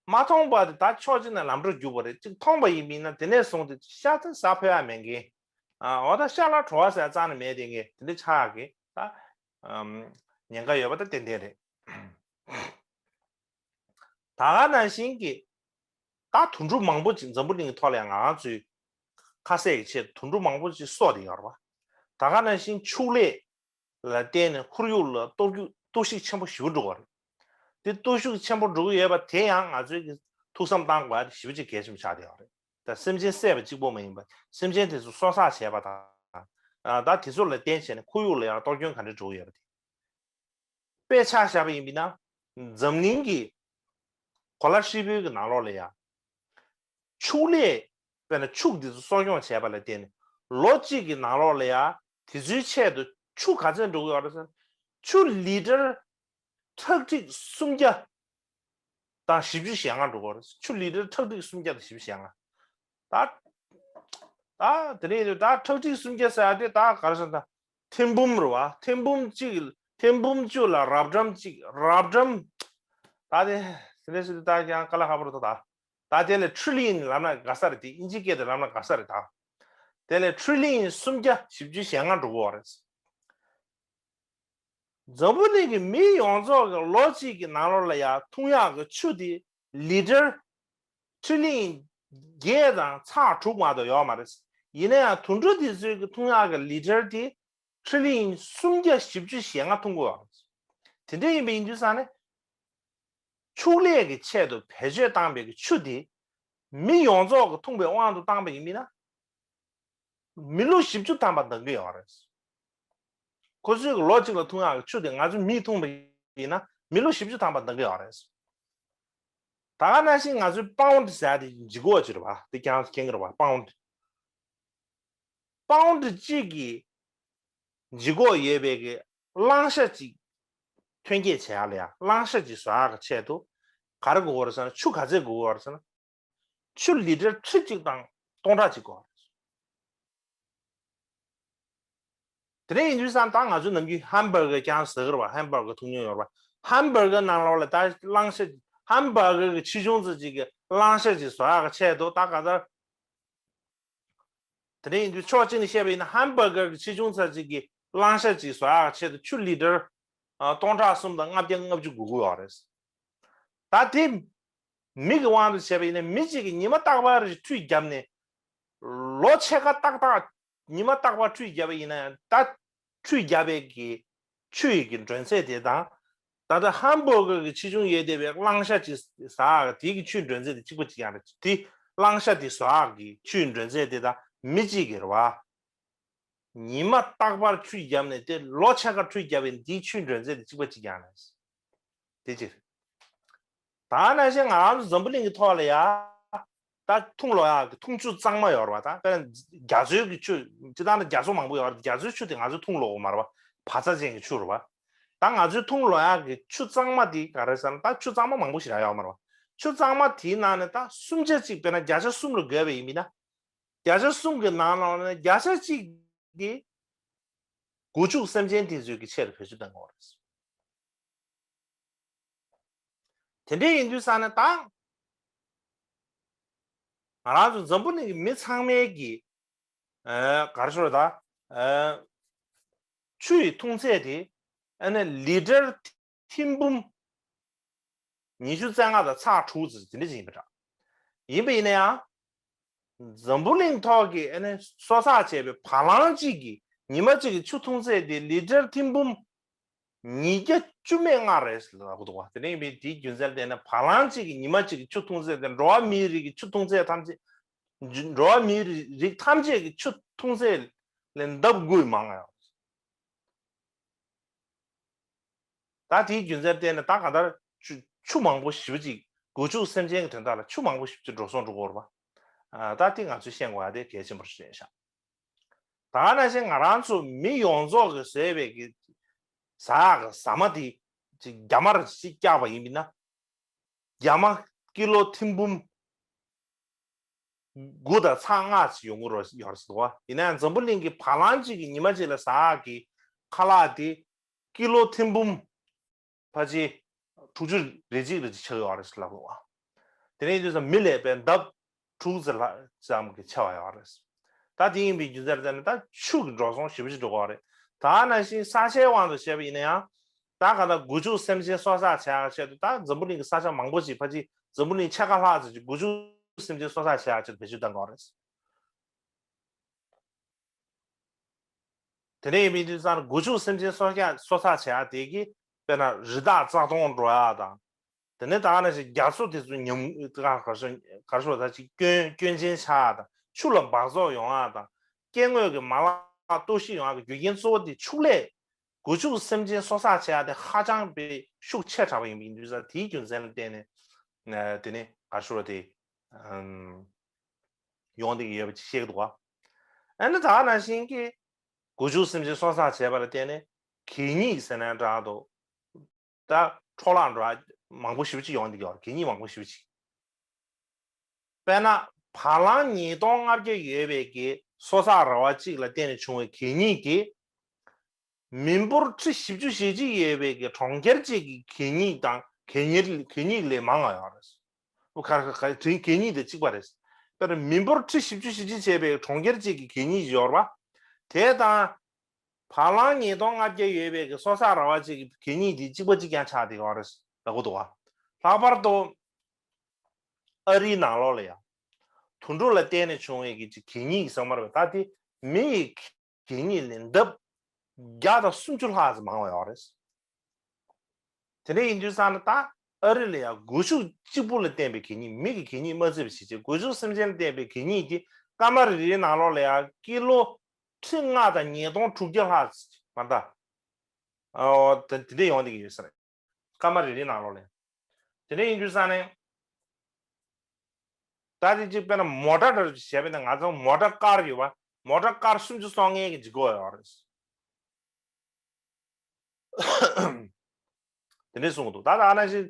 མ་མཐོང་པ་དེ་ད་ཕྱོགས་གཅིག་ནས་ལམ་འགྲོ་རྒྱུག་པ་རེད། ཅིག་མཐོང་པ་ཡིན་པ་ཡིན་ན་དེ་ནས་བཟུང་སྟེ་ཤ་དེ་ཟ་ཕོད་ཡ་མེད་མཁན། ཨ་འོ་ད་ཤ་ལ་བྲོ་བ་ཟེར་ཡ་རྩ་ནས་མེད་དེ་མཁན་དེ་འདྲ་ཆགས་ཀྱི་ད་ཨམ་ཉེན་ཁ་ཡོད་པ་ད་ཏན་ཏན་རེད། ད་ག་ནང་བཞིན་གྱི་ད་དུད་འགྲོ་མང་པོ་ཅིག་འཛམ་བུ་གླིང་གི་ཐོག་ལ་ཡང་ང་རང་ཚོའི་ཁ་ཟས་ཀྱི་ཆེད་དུ་དུད་འགྲོ་མང་པོ་ཅིག་གསོ་བསྡད་ཡོད་རེད་པ། ད་ག་ནང་བཞིན་ཕྱུགས་ལས་ལ་བརྟེན་ནས་ཁོར་ཡུག་ལ་གཏོར་རྒྱུ་གཏོར་བཤིག་ཆེན་པོ་ཞེ་པོ་འགྲོ་གི་རེད། དེ་གཏོར་བཤིག་ཆེན་པོ་འགྲོ་གི་ཡོད་པ་དེ་ཡང་ང་ཚོའི་གི་ཐུགས་བསམ་བཏང་དགོས་ཡ་དེ་ཞེ་པོ་ཅིག་གལ་ཆེན་པོ་ཆགས་བསྡད་ཡོད་རེད། ད་སེམས་ཅན་བསད་པ་གཅིག་པོ་མ་ཡིན་པར་སེམས་ཅན་དེ་ཚོ་གསོ་ཚགས་བྱས་པ་དང་། ད་དེ་ཚོ་ལ་བརྟེན་བྱས་ནས་ཁོར་ཡུག་ལ་ཡང་གཏོར་སྐྱོན་ག་འདྲ་འགྲོ་གི་ཡོད་པ་དེ། དཔེ་ཆ་བཞག་པ་ཡིན་པ་ཡིན་ན། འཛམ་གླིང་གི་གོ་ལ་ཧྲིལ་པོའི་གི་ནང་ལོགས་ལ་ཡང་། ཕྱུགས་ལས། དཔེར་ན་ཕྱུགས་འདི་ཚོ་གསོ་སྐྱོང་བྱས་པ་ལ་བརྟེན་ནས་ལོ་གཅིག་གི་ནང་ལོགས་ལ་ཡང་དེ་ཚོའི་ཆེད་དུ་ཆུ་ག་ཚད་འགྲོ་གི་ཡོད་རེད་ཟེར་ན། ཆུ་ལི་ཊར་ཁྲག་ཁྲིག་སུམ་བརྒྱ་དང་བཞི་བཅུ་ཞེ་ལྔ་འགྲོ་གི་ཡོད་རེད། ཆུ་ལི་ཊར་ཁྲག་ཁྲིག་སུམ་བརྒྱ་དང་བཞི་བཅུ་ཞེ་ལྔ། ད་ད་དེ་རིང་ད་ཁྲག་ཁྲིག་སུམ་བརྒྱ་ཟེར་ཡ་དེ་ད་ག་རེ་ཟེར་ན། ཐེར་འབུམ་རེད་པ། ཐེར་འབུམ་གཅིག་ཐེར་འབུམ་བཅུ་ལ་རབ་གྲམ་གཅིག་རབ་གྲམ། ད་དེ་དེ་འདྲ་ཞིག་ད་ཀྱང་དཀའ་ལས་ཁག་པོ་རེད་ད། ད་དེ་ལས་ཊི་རི་ལི་ཡན་ལབ་ན་དགའ་ས་རེད་དེ། ཨིན་ཇི་སྐད་དུ་ལབ་ན་དགའ་ས་རེད་ད། དེ་ལས་ཊི་རི་ལི་ཡན་སུམ་བརྒྱ་བཞི་བཅུ་ཞེ་ལྔ་འགྲོ་གི་ཡོད་རེད། འཛམ་བུ་གླིང་གི་མི་ཡོངས་རྫོགས་ཀྱི་ལོ་གཅིག་གི་ནང་ལོགས་ལ་ཡང་འཐུང་ཡག་གི་ཆུ་དེ་ལི་ཊར་ཊི་རི་ལི་ཡན་བརྒྱད་དང་ཚེག་དྲུག་མ་གཏོགས་ཡོད་མ་རེད། ཡིན་ན་ཡང་དུད་འགྲོ་དེ་ཚོའི་གི་འཐུང་ཡག་གི་ལི་ཊར་དེ་ཊི་རི་ལི་ཡན་སུམ་བརྒྱ་བཞི་བཅུ་ཞེ་ལྔ་འཐུང་གི་ཡོད་རེད། དེ་འདྲ་ཡིན་པ་ཡིན་དུས་ཙང་ནས། ཕྱུགས་ལས་ཀྱི་ཆེད་དུ་བེད་སྤྱོད་བཏང་པའི་གི་ཆུ་དེ་མི་ཡོངས་རྫོགས་ཀྱི་འཐུང་པའི་དབང་དུ་བཏང་པ་ཡིན་པ་ཡིན་ན། མི་ལོ་བཞི་བཅུ་ཐམ་པ་འདང་གི་ཡོད་རེད། ཁོ་ཚོའི་གི་ལོ་གཅིག་ལ་འཐུང་ཡག་གི་ཆུ་དེ་ང་ཚོ་མིས་འཐུང་པ་ཡིན་ན་མི་ལོ་བཞི་བཅུ་ཐམ་པ་འདང་གི་ཡོད་རེད། ད་ག་ནང་བཞིན་ང་ཚོའི་པའུན་ཌི་ཟེར་ཡ་དེ་ལྗིད་ཁོག་ཅིག་རེད་པ། དེ་ཀྱང་མཁྱེན་གི་རེད་པ། པའུན་ཌི། པའུན་ཌི་གཅིག་གི་ལྗིད་ཁོག་ཡོད་པའི་གི་གླང་ཤ་གཅིག་ཐོན་སྐྱེད་བྱེད་ཡག་ལ་ཡང་གླང་ཤ་གཅིག་བཟོ་ཡག་གི་ཆེད་དུ་ག་རེ་དགོས་ཀྱི་ཡོད་རེད་ཟེར་ན། ཆུ་ག་ཚད་དགོས་ཀྱི་ཡོད་རེད་ཟེར་ན། ཆུ་ལི་ཊར་ཁྲི་གཅིག་དང་སྟོང་ཕྲག་གཅིག་དགོས་རེད། དེ་འདྲ་ཡིན་དུས་ཙང་ད་ང་ཚོ་ནམ་རྒྱུན་ཧམ་བྷར་གར་ཀྱང་ཟ་གི་རེད་པ། ཧམ་བྷར་གར་འཐུང་མྱོང་ཡོད་རེད་པ། ཧམ་བྷར་གར་ནང་ལོགས་ལ་ད་གླང་ཤ་ཧམ་བྷར་གར་གི་ཆེ་ཆུང་ཙམ་ཅིག་གི་གླང་ཤ་ཅིག་བཟོ་ཡག་གི་ཆེད་དུ་ད་ག་ཚར། དེ་འདྲ་ཡིན་དུས་ཕྱོགས་གཅིག་ནས་བཤད་པ་ཡིན་ན་ཧམ་བྷར་གར་གི་ཆེ་ཆུང་ཙམ་ཅིག་གི་གླང་ཤ་ཅིག་བཟོ་ཡག་ཆེད་དུ་ཆུ་ལི་ཊར་ཨ་སྟོང་ཕྲག་གསུམ་དང་ལྔ་བརྒྱ་ལྔ་བཅུ་དགོས་ཀྱི་ཡོད་རེད། ད་དེ་མི་གི་དབང་དུ་བྱས་པ་ཡིན་ན་མི་གཅིག་གིས་ཉི་མ་རྟག་པར་ཁྲུས་བརྒྱབ་ནས་ལོ་ཕྱེད་ཀ་ཏག་ཏག་ཉི་མ་རྟག་པར་ཁྲུས་བརྒྱབ་པ་ཡིན་ན་ཡང་ད། ཁྲུས་བརྒྱབ་པའི་གི་ཆུ་ཡི་གི་འདྲེན་ཚད་དེ་དང་། ད་ལྟ་ཧམ་བྷར་གར་གི་ཆེ་ཆུང་ཡོད་བསྡད་པའི་གླང་ཤ་ཅིག་ཟ་ཡག་དེའི་གི་ཆུའི་འདྲེན་ཚད་དེ་གཅིག་པ་གཅིག་རྐྱང་རེད། དེ་གླང་ཤ་དེ་ཟ་ཡག་གི་ཆུའི་འདྲེན་ཚད་དེ་དང་མི་གཅིག་གི་རེད་པ། ཉི་མ་རྟག་པར་ཆུ་བརྒྱབ་ནས་དེ་ལོ་ཕྱེད་ཀ་ཁྲུས་བརྒྱབ་པའི་འདིའི་ཆུའི་མགྲོན་རྫས་དེ་གཅིག་པ་གཅིག་རྐྱང་རེད། དེ་གཅིག་རེད། ད་ནང་བཞིན་ང་རང་ཚོ་འཛམ་བུ་གླིང་གི་ཐོག་ལ་ཡ། ད་འཐུང་ལོ་ཡག་གི་འཐུང་ཆུ་གཙང་མ་ཡོད་རེད་བ། ད་དཔེར་ན་རྒྱ་མཚོའི་གི་ཆུ་སྤྱིར་བཏང་ན་རྒྱ་མཚོ་མང་པོ་ཡོད་རེད། རྒྱ་མཚོའི་ཆུ་དེ་ང་ཚོས་འཐུང་ལོ་གི་མ་རེད་བ། བག་ཚ་ཅན་གྱི་ཆུ་རེད་བ། ད་ང་ཚོས་འཐུང་ལོ་ཡག་གི་ཆུ་གཙང་མ་དེ་ག་རེ་ཟེར་ན། ད་ཆུ་གཙང་མ་མང་པོ་ཞིག་རག་ཡོད་མ་རེད་བ། ཆུ་གཙང་མ་དེའི་ནང་ནས་ད་གསུམ་ཆ་གཅིག་དཔེར་ན་བརྒྱ་ཆ་གསུམ་ལ་བགོས་པ་ཡིན་ན། བརྒྱ་ཆ་གསུམ་གི་ནང་ལོགས་ནས་བརྒྱ་ཆ་གཅིག་དེ་སྒོ་ཕྱུགས་སེམས་ཅན་དེ་ཚོའི་གི་ཆེད་དུ་བེད་སྤྱོད་གཏང་དགོས་རེད། དེ་འདྲ་ཡིན་དུས་ཙང་ནས་ད་ང་རང་ཚོ་འཛམ་བུ་གླིང་གི་མི་ཚང་མའི་གི་ཨ་ག་རེ་ཞུ་རེད་ད། ཨ་ཆུ་ཡི་འཐུང་ཚད་དེ་ཨ་ནི་ལི་ཊར་ཐེར་འབུམ་ཉི་ཤུ་རྩ་ལྔ་དང་ཚེག་དྲུག་ཙམ་དེ་འདྲ་ཅིག་ཡིན་པ་འདྲ། ཡིན་པ་ཡིན་ན་ཡང་། འཛམ་བུ་གླིང་ཐོག་གི་ཨ་ནི་གསོ་ཚགས་བྱས་པའི་བ་ལང་གཅིག་གི་ཉི་མ་གཅིག་གི་ཆུ་འཐུང་ཚད་དེ་ལི་ཊར་ཐེར་འབུམ་ཉིས་བརྒྱ་བཅུ་མེད་ལྔ་རེད་ལབ་ཀྱི་འདུག་བ། དེ་ནས་ཡིན་པའི་དེའི་རྒྱུ་མཚན་ལ་བརྟེན་ནས་བ་ལང་གཅིག་གི་ཉི་མ་གཅིག་གི་ཆུ་འཐུང་ཚད་དེ་འགྲོ་བ་མིའི་རིགས་ཀྱི་ཆུ་འཐུང་ཚད་ཐམས་ཅད། འགྲོ་བ་མིའི་རིགས་ཐམས་ཅད་ཀྱི་ཆུ་འཐུང་ཚད་ལས་ལྡབ་དགུ་མང་ཡང་། ད་དེའི་རྒྱུ་མཚན་བརྟེན་ནས་ད་གང་ལྟར་ཆུ་ཆུ་མང་པོ་ཞེ་པོ་ཅིག་སྒོ་ཕྱུགས་སེམས་ཅན་གྱི་དོན་དག་ལ་ཆུ་མང་པོ་ཞེ་པོ་ཅིག་འགྲོ་སོང་འགྲོ་གི་ཡོད་རེད་པ། ཨ་ད་དེ་ང་ཚོས་ཤེས་དགོས་ཡ་དེ་གལ་ཆེན་པོ་ཞིག་རེད་ཤག་ད་ནང་བཞིན་ང་རང་ཚོ་མི་ཡོངས་རྫོགས་ཀྱིས་བཟས་པའི་གི་ཟ་ཡག་གི་ཟ་མ་དེ་ཅིག་རྒྱ་མར་ཅིག་བཀྱགས་པ་ཡིན་པ་ཡིན་ན། རྒྱ་མ་ཀི་ལོ་ཐེར་འབུམ་དགུ་དང་ཚེག་ལྔ་ཅིག་ཡོང་གི་རེད་ཡོད་རེད་ཟེར་བ། ཡིན་ན་ཡང་འཛམ་བུ་གླིང་གི་བ་ལང་གཅིག་གི་ཉི་མ་གཅིག་ལ་ཟ་ཡག་གི་ཁ་ལག་དེ་ཀི་ལོ་ཐེར་འབུམ་ཕལ་ཆེར་དྲུག་ཅུ་རེ་གཅིག་རེ་གཅིག་ཆགས་ཡོད་རེད་ཟེར་ལབ་ཀྱི་འདུག་བ། དེ་ནས་ཡིན་དུས་ཙམ་མི་ལས་པའི་ལྡབ་དྲུག་ཙམ་ལྷག་ཙམ་གྱི་ཆེ་བ་ཡོད་རེད། ད་དེ་ཡིན་པའི་རྒྱུ་མཚན་ལ་བརྟེན་ནས་ད་ཆུ་གི་འགྲོ་སོང་ཞེ་པོ་ཅིག་འགྲོ་གི་ཡོད་རེད། ད་ནང་བཞིན་ས་ཆའི་དབང་དུ་བྱས་པ་ཡིན་ན་ཡང་། ད་ག་ད་སྒོ་ཕྱུགས་སེམས་ཅན་གསོ་ཚགས་བྱེད་ཡག་ཆེད་དུ་ད་འཛམ་བུ་གླིང་གི་ས་ཆ་མང་པོ་ཞིག་ཕལ་ཆེར་འཛམ་བུ་གླིང་ཕྱེད་ཀ་ལྷག་ཙམ་ཞིག་སྒོ་ཕྱུགས་སེམས་ཅན་གསོ་ཚགས་བྱེད་ཡག་ཆེད་དུ་བེད་སྤྱོད་གཏང་གི་ཡོད་རེད། དེ་ནས་ཡིན་པའི་དུས་ཙང་སྒོ་ཕྱུགས་སེམས་ཅན་གསོ་བྱ་གསོ་ཚགས་བྱེད་ཡག་དེ་གི་དཔེར་ན་རི་དྭགས་རྩ་སྟོང་འགྲོ་ཡག་དང་། དེ་ནས་ད་ནང་བཞིན་རྒྱ་མཚོ་དེ་ཚོ་ཉམས་ག་ག་རེ་ཟེར་ག་རེ་ཟེར་ད་ཅིག་སྐྱོན་སྐྱོན་ཅན་ཆགས་ཡག་དང་། ཆུ་ལ་འབག་བཙོག་ཡོང་ཡག་དང་། སྐྱེ་དངོས་ཀྱི་མ་ལག་གཏོར་བཤིག་ཡོང་ཡག་གི་རྒྱུ་རྐྱེན་གཙོ་བོ་དེ་ཕྱུགས་ལས། སྒོ་ཕྱུགས་སེམས་ཅན་གསོ་ཚགས་བྱེད་ཡག་དེ་ཧ་ཅང་པའི་ཤུགས་ཆེ་དྲགས་པ་ཡིན་པ་ཡིན་དུས་ཙང་དེའི་རྒྱུ་མཚན་ལ་བརྟེན་ནས་དེ་ནི་ག་རེ་ཟེར་དེ་ཡོང་བསྡད་ཀྱི་ཡོད་པ་ཅིག་བཤད་ཀྱི་འདུག་བ། ཨ་ནི་ད་ནང་བཞིན་གྱི་སྒོ་ཕྱུགས་སེམས་ཅན་གསོ་ཚགས་བྱས་པ་ལ་བརྟེན་ནས་གད་སྙིགས་ཟེར་ན་འདྲ་འདུག་ད་འཕྲོ་བརླག་འགྲོ་མང་པོ་ཞེ་པོ་ཅིག་ཡོང་བསྡད་ཀྱི་ཡོད་རེད། གད་སྙིགས་མང་པོ་ཞེ་པོ་ཅིག་དཔེར་ན་བ་ལང་ཉིས་སྟོང་ལྔ་བརྒྱ་ཡོད་པའི་གི་གསོ་ཚགས་ར་བ་གཅིག་ལ་བརྟེན་ནས་བྱུང་བའི་གད་སྙིགས་དེ། མི་འབོར་ཁྲི་བཞི་བཅུ་ཞེ་གཅིག་ཡོད་པའི་གི་གྲོང་ཁྱེར་གཅིག་གི་གད་སྙིགས་དང་གད་སྙིགས་གད་སྙིགས་ལས་མང་བ་ཡོད་རེད། ཁ་ཁ་ཁ་དེ་གད་སྙིགས་དེ་གཅིག་པ་རེད། དཔེར་ན་མི་འབོར་ཁྲི་བཞི་བཅུ་ཞེ་གཅིག་བྱས་པའི་གྲོང་ཁྱེར་གཅིག་གི་གད་སྙིགས་ཡོད་རེད་བ། དེ་དང་། བ་ལང་ཉིས་སྟོང་ལྔ་བརྒྱ་ཡོད་པའི་གི་གསོ་ཚགས་ར་བ་གཅིག་གི་གད་སྙིགས་དེ་གཅིག་པ་གཅིག་རྐྱང་ཆགས་བསྡད་ཡོད་རེད་ལབ་ཀྱི་འདུག་བ། ལྷག་པར་དུ། ཨ་རིའི་ནང་ལོགས་ལ་ཡང་། དུད་འགྲོ་ལ་བརྟེན་ནས་བྱུང་བའི་གི་གད་སྙིགས་ཟེར་མ་རེད་པ། ད་དེ་མི་ཡི་གད་སྙིགས་ལས་ལྡབ་བརྒྱ་དང་སུམ་ཅུ་ལྷག་ཙམ་མང་བ་ཡོད་རེད། དེ་འདྲ་ཡིན་དུས་ཙང་ནས་ད་ཨ་རི་ལ་ཡང་སྒོ་ཕྱུགས་གཅིག་པུ་ལ་བརྟེན་པའི་གད་སྙིགས། མི་གི་གད་སྙིགས་མ་བརྩིས་པ་བྱས་རྗེས་སྒོ་ཕྱུགས་སེམས་ཅན་ལ་བརྟེན་པའི་གད་སྙིགས་དེ་སྐར་མ་རེ་རེའི་ནང་ལོགས་ལ་ཡང་ཀི་ལོ་ཁྲི་ལྔ་དང་ཉིས་སྟོང་དྲུག་བརྒྱ་ལྷག་ཙམ་མ་གཏོགས། ཨོ་དེ་དེ་འདྲ་ཡོང་བསྡད་ཀྱི་ཡོད་ས་རེད། སྐར་མ་རེ་རེའི་ནང་ལོགས་ལ། དེ་འདྲ་ཡིན་དུས་ཙང་ནས། ད་དེ་གཅིག་དཔེར་ན་མོ་ཊ་འདྲ་བྱས་པས་ན་ང་ཚོ་མོ་ཊ་ཀར་ཡོད་པ། མོ་ཊ་ཀར་སུམ་ཅུ་སོ་ལྔའི་གི་འཇིགས་སྐུལ་ཡོད་རེད། དེ་འདྲ་གསུང་གི་འདུག་ད་ད་ནང་བཞིན།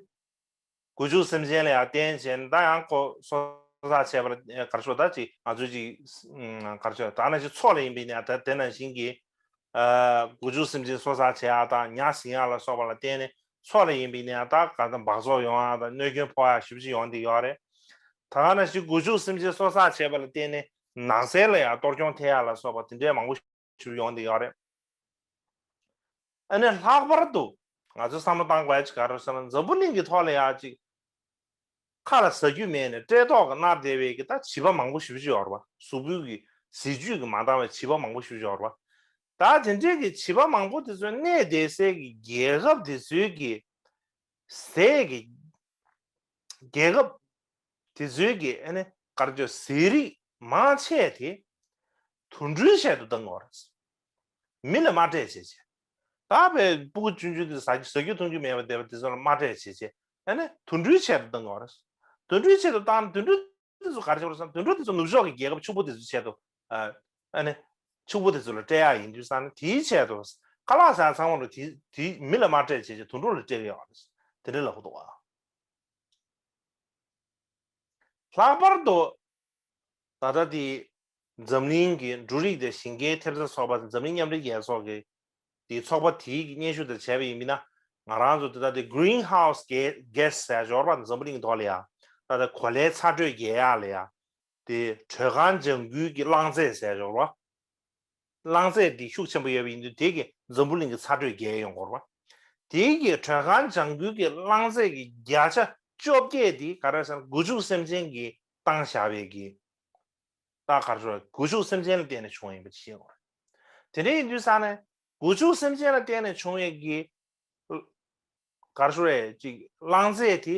སྒོ་ཕྱུགས་སེམས་ཅན་ལ་ཡང་བརྟེན་བྱས་ནས་ད་ཡང་ཁོ་གསོ་ཚགས་བྱས་པ་ལ་ག་རེ་ཞུ་ད་ཅིག་ང་ཚོས་ཅིག་ག་རེ་ཞུ་ད་ནང་བཞིན་མཚོ་ལ་ཡིན་པས་ན་ད་དེ་ནང་བཞིན་གྱི། སྒོ་ཕྱུགས་སེམས་ཅན་གསོ་ཚགས་བྱེད་ཡག་དང་ཉ་ཟིན་ཡག་ལ་སོགས་པ་ལ་བརྟེན་ནས་མཚོ་ལ་ཡིན་པའི་ནས་ད་ག་ད་འབག་བཙོག་ཡོང་ཡག་དང་གནོད་སྐྱོན་ཕོག་ཡག་ཞེ་པོ་ཅིག་ཡོང་བསྡད་ཡོད་རེད། ད་ག་ནང་བཞིན་སྒོ་ཕྱུགས་སེམས་ཅན་གསོ་ཚགས་བྱས་པ་ལ་བརྟེན་ནས་ནགས་ཚལ་ལ་ཡང་གཏོར་སྐྱོན་ཐེབས་ཡག་ལ་སོགས་པ་དེ་འདྲའི་མང་པོ་ཞེ་པོ་ཅིག་ཡོང་བསྡད་ཡོད་རེད། ཨ་ནི་ལྷག་པར་དུ་ང་ཚོས་བསམ་བློ་བཏང་དགོས་ཡག་ཅིག་ག་རེ་ཟེར་ན་འཛམ་བུ་གླིང་གི་ཐོག་ལ་ཡག་ཅིག་ཁ་ལ་ཟ་རྒྱུ་མེད་ནས་བཀྲེས་ལྟོགས་ཀྱིས་མནར་བསྡད་པའི་གི་ད་བྱིས་པ་མང་པོ་ཞེ་པོ་ཅིག་ཡོད་རེད་བ། གཟུགས་པོའི་གི་ཟས་བཅུད་ཀྱིས་མ་འདང་བའི་བྱིས་པ་མང་པོ་ཞེ་པོ་ཅིག་ཡོད་རེད་བ། ད་དེ་འདྲའི་གི་བྱིས་པ་མང་པོ་དེ་ཚོའི་གནས་བསྡད་སའི་གི་རྒྱལ་ཁབ་དེ་ཚོའི་གི་ཟས་ཀྱི་རྒྱལ་ཁབ་དེ་ཚོའི་གི་ཨ་ནི་ག་རེ་ཟེར་ཟས་རིགས་མང་ཆེ་དེ་དུད་འགྲོའི་ཆེད་དུ་གཏང་གི་ཡོད་རེད། མི་ལ་དམའ་འབྲས་བྱས་བྱས། ད་བས་སྤུ་གུ་ཆུང་ཆུང་དེ་ཟ་ཟ་རྒྱུ་འཐུང་རྒྱུ་མེད་པ་བསྡད་པ་དེ་ཚོ་ལ་དམའ་འབྲས་བྱས་བྱས། ཨ་ནི་དུད་འགྲོའི་ཆེད་དུ་བཏང་གི་ཡོད་རེད། དུད་འགྲོའི་ཆེད་དུ་བཏང་ན་དུད་འགྲོ་དེ་ཚོ་ག་རེ་བྱེད་པ་རེད་ཟེར་ན། དུད་འགྲོ་དེ་ཚོ་ནུབ་ཕྱོགས་ཀྱི་རྒྱལ་ཁབ་ཕྱུག་པོ་དེ་ཚོའི་ཆེད་དུ། ཨ་ནི་ཕྱུག་པོ་དེ་ཚོ་ལ་སྤྲད་ཡག་ཡིན་དུས་ཙང་ནི། དེའི་ཆེད་དུ་ཁ་ལག་ཟ་ཚང་མ་ལ་དེ་དེ་མི་ལ་དམའ་འབྲས་བྱས་བྱས་དུད་འགྲོ་ལ་སྤྲད་ཀྱི་ཡོད་རེད། དེ་འདྲ་ལབ་ཀྱི་འདུག་བ། ལྷག་པར་དུ་ད་ལྟ་དེ་འཛམ་གླིང་གི་འབྲུ་རིགས་དང་ཞིང་ཁའི་ཐེབས་རྩ་ཚོགས་པ། འཛམ་གླིང་མཉམ་འབྲེལ་རྒྱལ་ཚོགས་ཀྱི་དེའི་ཚོགས་པ་དེའི་གི་སྙན་ཞུ་དང་བྱས་པ་ཡིན་ན། ང་རང་ཚོ་དེ་ད་དེ་greenhouse gas ཟེར་ཡག་ཅིག་ཡོད་རེད་པ། འཛམ་བུ་གླིང་ཐོག་ལ་ཡ་ད་ལྟ་གོ་ལའི་ཚ་དྲོད་རྒྱས་ཡག་ལ་ཡ། དེ་དྲོད་ཁང་ལྗང་ཁུའི་གི་རླངས་རྫས་ཟེར་ཡག་ཅིག་ཡོད་རེད་པ། རླངས་རྫས་འདི་ཤུགས་ཆེན་པོ་ཡོད་པ་ཡིན་དུས། དེ་གིས་འཛམ་བུ་གླིང་གི་ཚ་དྲོད་རྒྱས་ཡོང་གི་ཡོད་རེད་པ། དེ་གིས་དྲོད་ཁང་ལྗང་ཁུའི་གི་རླངས་རྫས་ཀྱི་བརྒྱ་ཆ་བཅོ་བརྒྱད་དེ་ག་རེ་ཟེར་ན། སྒོ་ཕྱུགས་སེམས་ཅན་གྱིས་བཏང་བཞག་པའི་གི། ད་ག་རེ་ཟེར། སྒོ་ཕྱུགས་སེམས་ཅན་ལ་བརྟེན་ནས་བྱུང་བ་ཡིན་པ་ཤེས་དགོས་རེད། དེ་འདྲ་ཡིན་དུས་ཙང་ནས། སྒོ་ཕྱུགས་སེམས་ཅན་ལ་བརྟེན་ནས་བྱུང་བའི་གི་ག་རེ་ཟེར་རེད། ཅིག་རླངས་རྫས་དེ་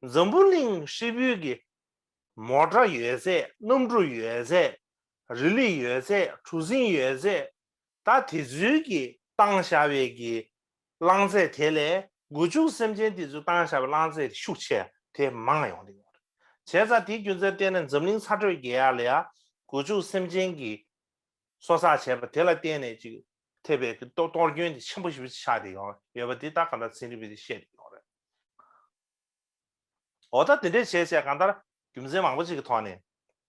འཛམ་བུ་གླིང་ཧྲིལ་པོའི་གི་མོ་ཊ་ཡོད་ཚད། གནམ་གྲུ་ཡོད་ཚད། རི་ལི་ཡོད་ཚད། གྲུ་གཟིངས་ཡོད་ཚད། ད་དེ་ཚོའི་གི་བཏང་བཞག་པའི་གི་རླངས་རྫས་དེ་ལས། སྒོ་ཕྱུགས་སེམས་ཅན་དེ་ཚོས་བཏང་བཞག་པའི་རླངས་རྫས་དེ་ཤུགས་ཆེ། དེ་མང་ཡོང་གི་ཡོད་རེད། བྱས་ཙང་དེའི་རྒྱུ་མཚན་བརྟེན་ནས་འཛམ་གླིང་ཚ་དྲོད་རྒྱས་ཡག་ལ་ཡ། སྒོ་ཕྱུགས་སེམས་ཅན་གྱིས་གསོ་ཚགས་བྱས་པ་དེ་ལ་བརྟེན་ནས་ཅིག་ཐེབས་པའི་གི་གཏོར་གཏོར་སྐྱོན་དེ་ཆེན་པོ་ཞེ་པོ་ཅིག་ཆགས་བསྡད་ཡོད་ཡོད་པ་དེ་ད་ག་འདྲ་ཚན་རིག་པས་དེ་བཤད་བསྡད་ཡོད་རེད། འོ། ད་དེ་འདྲས་བྱས་བྱས་གང་ལྟར་རྒྱུ་མཚན་མང་པོ་ཅིག་གི་ཐོག་ནས།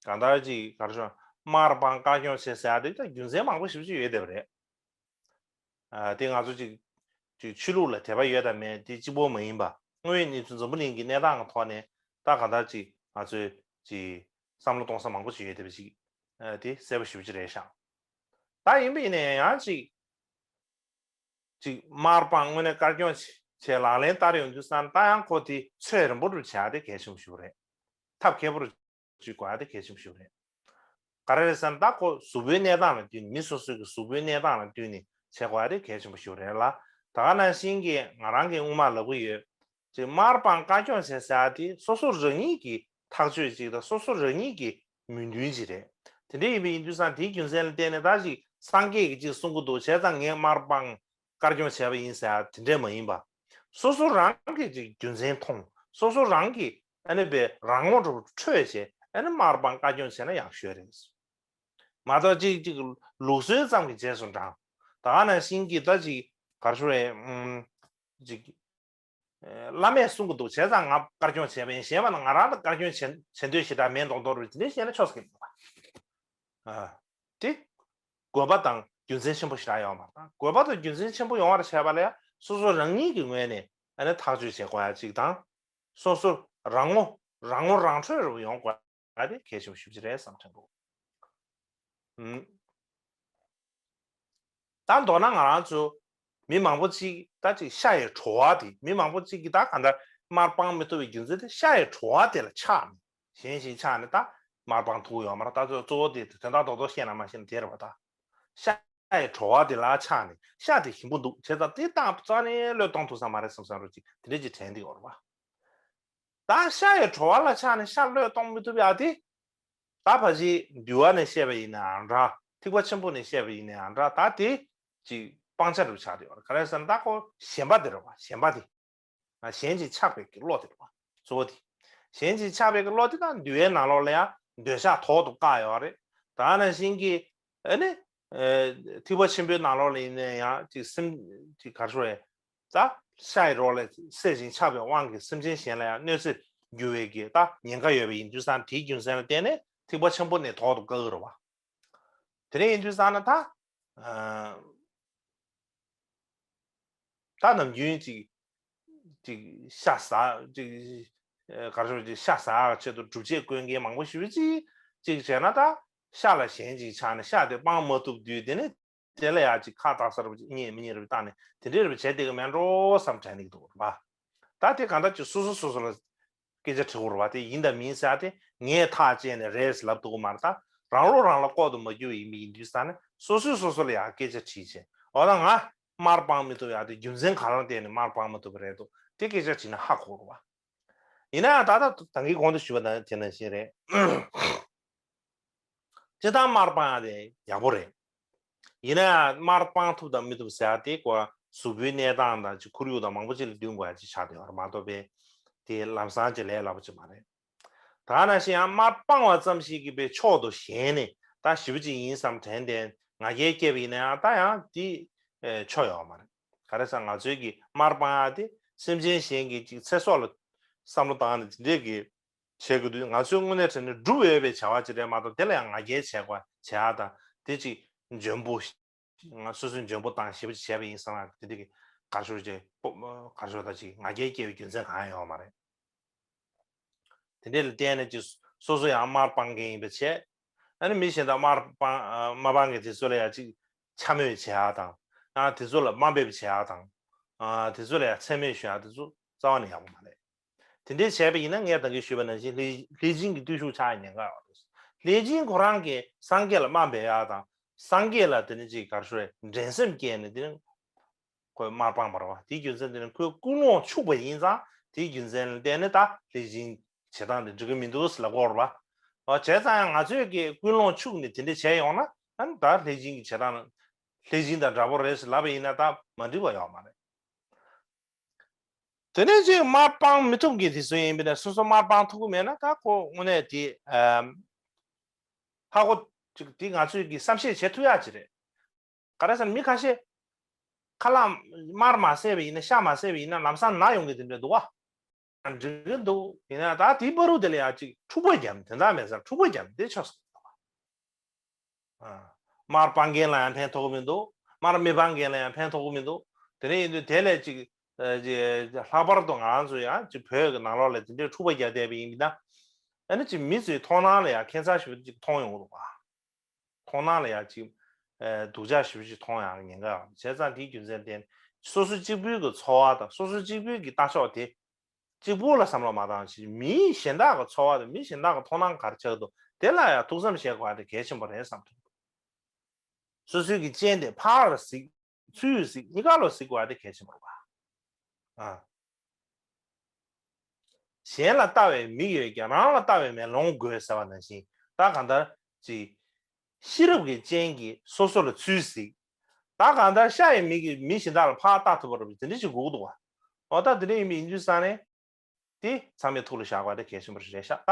གང་ལྟར་ཅིག་ག་རེ་ཟེར། དམར་སྤང་དཀར་སྐྱོང་བྱེད་ཟེར་ཡག་དེ་ད་རྒྱུ་མཚན་མང་པོ་ཞེ་པོ་ཅིག་ཡོད་བསྡད་པ་རེད། ཨ། དེ་ང་ཚོ་ཅིག་ཅིག་ཆོས་ལུགས་ལ་དད་པ་ཡོད་དང་མེད་དེ་གཅིག་པོ་མ་ཡིན་པ། དངོས་ཡོད་གནས་ཚུལ་འཛམ་བུ་གླིང་གི་གནས་སྟངས་ཀྱི་ཐོག་ནས་ད་གང་ལྟར་ཅིག་ང་ཚོས་ཅིག་བསམ་བློ་གཏོང་ས་མང་པོ་ཞིག་ཡོད་བསྡད་པ་ཅིག་ཨ། དེ་གསལ་པོ་ཞེ་པོ་ཅིག་རེད་ཤག་ད་ཡིན་པ་ཡིན་ན་ཡང་ཅིག་ཅིག་དམར་སྤང་དངོས་གནས་དཀར་སྐྱོང་བྱས་ལག་ལེན་བསྟར་ཡོང་དུས་ཙང་ནས། ད་ཡང་ཁོ་དེ་ཚོད་རན་པོ་རུ་བྱེད་ཡག་དེ་གལ་ཆེན་པོ་ཞིག་རེད། ཐབས་མཁས་པོ་རུ་ཅིག་དགོས་ཡག་དེ་གལ་ཆེན་པོ་ཞིག་རེད། ག་རེ་རེད་ཟེར་ན། ད་ཁོ་གཟུགས་པོའི་གནས་སྟངས་ལ་བསྟུན། མི་སོ་སོའི་གི་གཟུགས་པོའི་གནས་སྟངས་ལ་བསྟུན་ནས་བྱེད་དགོས་ཡག་དེ་གལ་ཆེན་པོ་ཞིག་རེད་ལ། ད་ག་ནང་བཞིན་གྱི་ང་རང་གིས་སྔོན་མ་ལབ་ཀྱི་ཡོད། ཅིག་དམར་སྤང་དཀར་སྐྱོང་བྱེད་ཟེར་ཡག་དེ་སོ་སོ་རང་ཉིད་ཀྱི་ཐག་གཅོད་ཅིག་དང་། སོ་སོ་རང་ཉིད་ཀྱི་མོས་འདུན་ཅིག་རེད། དེ་འདྲ་ཡིན་པ་ཡིན་དུས་ཙང་། དེའི་རྒྱུ་མཚན་ལ་བརྟེན་ནས་ད་ཅིག་སངས་རྒྱས་ཀྱིས་ཅིག་གསུང་གི་འདུག་བྱས་ཙང་ངས་དམར་སྤང་དཀར་སྐྱོང་བྱས་པ་ཡིན་ཟེར་ཡག་དེ་འདྲ་མ་ཡིན་པ། སོ་སོ་རང་གིས་ཅིག་རྒྱུ་མཚན་མཐོང་། སོ་སོ་རང་གིས་ཨ་ནི་བས་རང་ངོ་འདྲ་པོ་འཕྲོད་བྱས། ཨ་ནི་དམར་སྤང་དཀར་སྐྱོང་བྱས་ན་ཡག་ཤོས་རེད། མ་གཏོགས་ཅིག་ཅིག་ལུགས་སྲོལ་ཙམ་གྱི་རྗེས་སུ་འབྲང་། ད་ག་ནང་བཞིན་གྱི་ད་ཅིག་ག་རེ་ཟེར་རེད། ཨུམ། ཅིག་བླ་མས་གསུང་གི་འདུག་བྱས་ཙང་ང་དཀར་སྐྱོང་བྱས་པ་ཡིན། གཞན་པ་ན་ང་རང་ལ་དཀར་སྐྱོང་བྱེད་བྱེད་འདོད་ཞེ་དྲག་མེད་མདོག་མདོག་རུ་དེ་འདྲ་བཤད་ན་ཆོག་ས་གི་མ་རེད་པ། ཨ། དེ་དགོས་པ་དང་རྒྱུ་མཚན་ཆེན་པོ་ཞེ་དྲག་ཡོད་མ་རེད། དགོས་པ་དང་རྒྱུ་མཚན་ཆེན་པོ་ཡོང་བར་བྱས་པ་ལ་ཡང་སོ་སོ་རང་ཉིད་ཀྱི་ངོས་ནས་ཨ་ནི་ཐག་གཅོད་བྱེད་དགོས་ཡག་ཅིག་དང་། སོ་སོ་རང་ངོ་རང་ངོ་རང་འཕྲོད་རུ་ཡོང་དགོས་ཡག་དེ་གལ་ཆེན་པོ་ཞེ་པོ་ཅིག་རེད་བསམ་དྲན་འདུག་ཨུམ། ད་མདོར་ན་ང་རང་ཚོ་མི་མང་པོ་ཅིག་ད་ཅིག་ཤ་ཡི་བྲོ་བ་དེ། མི་མང་པོ་ཅིག་གིས་ད་གང་ལྟར་དམར་སྤང་མི་ཐུབ་པའི་རྒྱུ་མཚན་དེ་ཤ་ཡི་བྲོ་བ་དེ་ལ་ཆགས་ནས། གཞན་ཞིག་ཆགས་ནས་ད་དམར་སྤང་ཐུབ་ཡོད་མ་རེད། ད་གཙོ་གཙོ་བོ་དེ་དོན་དག་རྡོག་རྡོག་བཤད་ན་མ་ཤེས་ན་དེ་རེད་པ། ད་ཤ་ཡི་བྲོ་བ་དེ་ལ་ཆགས་ནས། ཤ་དེ་ཞིམ་པོ་འདུག་བྱས་ཙང་དེ་བཏང་རྩ་ནས་བློས་གཏོང་ཐུབ་ས་མ་རེད་བསམ་བསམ་འདྲ་ཅིག་དེ་འདྲ་ཅིག་དྲན་གྱི་ཡོད་རེད་པ། ད་ཤ་ཡི་བྲོ་བ་ལ་ཆགས་ནས་ཤ་བློས་གཏོང་མི་ཐུབ་ཡག་དེ། ད་ཕལ་ཆེར་འདུལ་བ་ནས་བཤད་པ་ཡིན་ནའང་འདྲ། ཐེག་པ་ཆེན་པོ་ནས་བཤད་པ་ཡིན་ནའང་འདྲ། ད་དེ་ཅིག་སྤང་བྱ་རུ་ཆགས་བསྡད་ཡོད་རེད། ག་རེ་ཟེར་ན། ད་ཁོ་ཞེན་པ་དེ་རེད་པ། ཞེན་པ་དེ། ང་གཞན་གྱིས་ཆགས་པའི་གི་བློ་དེ་རེད་པ། གཙོ་བོ་དེ། གཞན་གྱིས་ཆགས་པའི་གི་བློ་དེ་དང་། འདུལ་བའི་ནང་ལོགས་ལ་ཡང་འདོད་ཆགས་ཐོག་ཏུ་བཀག་ཡོད་རེད། ད་ནང་བཞིན་གྱི་ཨ་ནི་ཨ་ཐེག་པ་ཆེན་པོའི་ནང་ལོགས་ལ་ཡིན་ན་ཡང་ཅིག་སེམས་ཅིག་ག་རེ་ཟེར་རེད། ད་ཤ་ཡི་རོ་ལས་སད་ཅིང་ཆགས་པའི་དབང་གིས་སེམས་ཅན་གཞན་ལ་ཡང་གནོད་འཚེར་འགྱུར་བའི་གི་ད་ཉེན་ཁ་ཡོད་པ་ཡིན་དུས་ཙང་། དེའི་རྒྱུ་མཚན་ལ་བརྟེན་ནས་ཐེག་པ་ཆེན་པོ་ནས་ཐོག་ཏུ་བཀག་གི་རེད་པ། དེ་འདྲ་ཡིན་དུས་ཙང་ན་ད། ཨ། ད་ནམ་རྒྱུན་ཅིག་ཅིག་ཤ་ཟ། ཅིག་ཨ་ག་རེ་ཟེར། ཅིག་ཤ་ཟ་ཡག་ཆེད་དུ་སྒྲུབ་བྱེད་བཀོལ་མཁན་མང་པོ་ཞེ་པོ་ཅིག་ཅིག་བྱས་ན། ད་ཤ་ལ་ཞེན་ཅིག་ཆགས་ནས་ཤ་དེ་སྤང་མ་ཐུབ་དུས། དེ་ནས་དེ་ལ་ཡང་ཅིག་ཁ་བཏགས་ས་རུ་ཅིག་གཉེན་མི་གཉེན་རུ་བཏགས་ནས་དེ་འདྲའི་རུ་བྱས་བསྡད་ཀྱི་མེད་འགྲོ་བསམ་དྲན་གྱི་འདུག་རེད་པ། ད་དེ་གང་ལྟར་ཅིག་སོ་སོ་སོ་སོ་ལ་སྐད་ཆ་དྲི་དགོས་རེད་པ། དེ་ཡིན་དང་མིན་ཟེར་ཡག་དེ་ངས་ཐག་བཅད་ནས་རེད་ལབ་ཐུབ་ཀྱི་མ་རེད། ད་རང་བློ་རང་ལ་ལྐོག་ཏུ་མ་གྱུར་པ་ཡིན་པ་ཡིན་དུས་ཙང་ནས། སོ་སོས་སོ་སོ་ལ་ཡང་སྐད་ཆ་དྲིས་བྱས། འོ་ན་ང་དམར་སྤང་མི་ཐུབ་ཡག་དེ་རྒྱུ་མཚན་ག་རེ་ལ་བརྟེན་ནས་དམར་སྤང་མི་ཐུབ་པ་རེད་འདུག་དེ་སྐད་ཆ་དྲིས་ན་ཧ་གོ་རེད་པ། ཡིན་ན་ཡང་ད་ལྟ་ད་གིན་གོང་དུ་ཞུས་པ་དང་དེ་ནང་བཞིན་རེད། སྤྱིར་བཏང་དམར་སྤང་ཡག་དེ་ཡག་པོ་རེད། ཡིན་ན་ཡང་དམར་སྤང་ཐུབ་དང་མི་ཐུབ་ཟེར་ཡ་དེ་ཀོ་གཟུགས་པོའི་གནས་སྟངས་དང་ཅིག་ཁོར་ཡུག་དང་མང་པོ་ཅིག་ལ་བསྟུན་དགོས་ཡ་ཅིག་ཆགས་བསྡད་ཡོད་རེད་མ་གཏོགས་པའི་དེ་ལམ་སང་ཅིག་ལས་སླ་པོ་ཅིག་མ་རེད། ད་ག་ནང་བཞིན་ཡང་དམར་སྤང་བ་ཙམ་ཞིག་གིས་པའི་མཆོག་ཏུ་ཞེན་ནས་ད་ཞེ་པོ་ཅིག་ཡིན་བསམ་དྲན་ཏེ་ང་རྒྱལ་སྐྱེས་པ་ཡིན་ན་ཡང་ད་ཡང་དེ་ཆོ་ཡོད་མ་རེད། ག་རེ་ཟེར་ང་ཚོའི་གི་དམར་སྤང་ཡ་དེ་སེམས་ཅན་གཞན་གྱི་ཅིག་ཚེ་སྲོག་ལ་བསམ་བློ་བཏང་ནས་དེ་འདྲས་ཀྱི་བྱེད་དགོས་དུས་ང་ཚོའི་དངོས་གནས་དྲན་ནས་སྒྲུབ་འོས་པའི་བྱ་བ་ཅིག་རེད་མ་གཏོགས་དེ་ལ་ཡང་ང་རྒྱལ་བྱེད་དགོས་བྱེད་ཡ་དང་དེ་ཅིག་འཇོན་པོ། ང་སོ་སོའི་འཇོན་པོ་དང་ཞེ་པོ་ཅིག་བྱས་པ་ཡིན་བསམ་ན་དེ་འདྲ་གི་དགའ་ཤོར་ཅིག་སྤོ་དགའ་ཤོར་དང་ཅིག་ང་རྒྱལ་སྐྱེ་བའི་རྒྱུ་མཚན་གང་ཡང་ཡོད་མ་རེད། དེ་འདྲ་ལ་བརྟེན་ནས་ཅིག་སོ་སོ་ཡང་དམར་སྤང་མཁན་ཡིན་པ་བྱས། ཨ་ནི་མི་གཞན་དག་དམར་སྤང་ཨ་དམར་སྤང་གི་དེ་ཚོ་ལ་ཡང་ཅིག་འཕྱ་སྨོད་བྱེད་ཡག་དང་། ཨ་དེ་ཚོ་ལ་དམའ་འབེབས་བྱེད་ཡག་དང་། ཨ་དེ་ཚོ་ལ་ཡང་མཚན་སྨད་ཞུ་ཡག་དེ་ཚོ་རྩ་བ་ནས་ཡག་པོ་མ་རེད། དེ་འདྲའི་བྱས་པ་ཡིན་ན་ངས་ད་གིན་ཞུས་པ་ནང་བཞིན་ལྷས་ལྷས་སྦྱིན་གྱི་བརྟུལ་ཞུགས་ཆགས་ཉེན་ཁ་ཡོད་རེད། ལྷས་སྦྱིན་ཁོ་རང་གིས་སངས་རྒྱས་ལ་དམའ་འབེབས་ཡག་དང་སངས་རྒྱས་ལ་དེ་ནི་ཅིག་ག་རེ་ཞུ་རེད་འགྲན་སེམས་སྐྱེས་ནས་དེ་ནི་ཁོས་དམར་སྤངས་པ་རེད་བ། དེའི་རྒྱུ་མཚན་དེ་ནི་ཁོའི་ཀུན་སློང་འཆུག་པ་ཡིན་ཙང་དེའི་རྒྱུ་མཚན་ལ་བརྟེན་ནས་ད་ལྷས་སྦྱིན་བྱེད་སྟངས་དེ་འགྲིག་གི་མི་འདུག་ཟེར་ལབ་ཀྱི་ཡོད་རེད་བ། བྱས་ཙང་ཡང་ང་ཚོས་ཀྱི་ཀུན་སློང་འཆུག་ནས་དེ་འདྲ་བྱས་ཡོང་ན་ཨ་ནི་ད་ལྷས་སྦྱིན་གྱི་བྱེད་སྟངས་ལྷས་སྦྱིན་དང་འདྲ་པོ་རེད་ཟེར་ལབ་པ་ཡིན་ན་ད་མ་འགྲིག་པ་ཡོད་མ་རེད། དེ་ནས་ཅིག་དམར་སྤང་མི་ཐུབ་མཁན་དེ་ཚོ་ཡིན་པས་ན་སོ་སོ་དམར་སྤང་ཐུབ་ཀྱི་མེད་ན་ད་ཁོ་དངོས་གནས་དེ་ཧ་གོ་ཅིག་དེ་ང་ཚོས་ཀྱི་བསམ་ཤེས་བྱེད་ཐུབ་ཡག་ཅིག་རེད། ག་རེ་ཟེར་ན་མི་ཁ་ཤས་ཁ་ལག་དམར་མ་བཟས་པ་ཡིན་ན་ཤ་མ་བཟས་པ་ཡིན་ན་ལམ་སང་ན་ཡོང་གི་དེ་འདྲ་འདུག་བ། འགྲིག་གི་འདུག་ཡིན་ན་ད་དེའི་བར་དུ་དེ་ལ་ཡང་ཅིག་འཁྲུག་པ་བརྒྱབ་དེ་འདྲ་མེད་ཟེར་འཁྲུག་པ་བརྒྱབ་དེ་ཆོག་སོང་། དམར་སྤང་མཁན་ལ་ཡང་ཕན་ཐོགས་ཀྱི་མི་འདུག་དམར་མི་སྤང་མཁན་ལ་ཡང་ཕན་ཐོགས་ཀྱི་མི་འདུག་དེ་འདྲ་ཡིན་དུས་དེ་ལས་ཅིག་ལྷག་པར་དུ་ང་རང་ཚོ་ཡང་ཅིག་བོད་ཀྱི་ནང་ལོགས་ལ་དེ་འདྲའི་འཁྲུག་པ་བརྒྱབ་བསྡད་པ་ཡིན་ན། ཨ་ནི་ཅིག་མི་ཚོའི་མཐོང་སྣང་ལ་ཡང་ཁྱད་མཚར་ཞིག་ཅིག་མཐོང་ཡོང་གི་འདུག་ག་མཐོང་སྣང་ལ་ཡང་ཅིག་སྡུག་ཅག་ཞིག་ཅིག་མཐོང་ཡང་ཉེན་ཁ་ཡོད་བྱས་ཙང་དེའི་རྒྱུ་མཚན་བརྟེན་སོ་སོ་གཅིག་པུའི་གི་འཚོ་བ་དང་སོ་སོ་གཅིག་པུའི་གི་ལྟ་ཕྱོགས་དེ། གཅིག་པུ་ལ་བསམ་བློ་མ་བཏང་ཞིང་མི་གཞན་དག་གི་འཚོ་བ་དང་མི་གཞན་དག་གི་མཐོང་སྣང་ག་རེ་ཆགས་འདུག་དེ་ལ་ཡང་ཐུགས་བསམ་བཞེས་དགོས་པ་དེ་གལ་ཆེན་པོ་རེད་བསམ་ཐུབ། སོ་སོའི་གི་རྐྱེན་དེ་ཕར་གཟིགས་ཚུར་གཟིགས་གཉིས་ཀ་ལ་གཟིགས་དགོས་པ་དེ་གལ་ཆེན་པོ་རེད་པ། ཨ། གཞན་ལ་ལྟ་བའི་མིག་ཡོད་ཀྱང་རང་ལ་ལྟ་བའི་མེ་ལོང་དགོས་ཟེར་བ་ནང་བཞིན་ད་གང་ལྟར་ཅིག་ཤེས་རབ་ཀྱི་སྤྱན་གྱིས་སོ་སོ་ལ་ཚུར་གཟིགས། ད་གང་ལྟར་ཤ་ཡི་མིག་གིས་མི་གཞན་དག་ལ་ཕར་ལྟ་ཐུབ་པ་རེད་པས་དེ་འདྲ་ཞིག་དགོས་ཀྱི་འདུག་བ། འོ་ད་དེ་འདྲ་ཡིན་པ་ཡིན་དུས་ཙང་ནས་དེ་ཚང་མས་ཐུགས་ལ་བཞག་པ་དེ་གལ་ཆེན་པོ་རེད་ཤག་ད་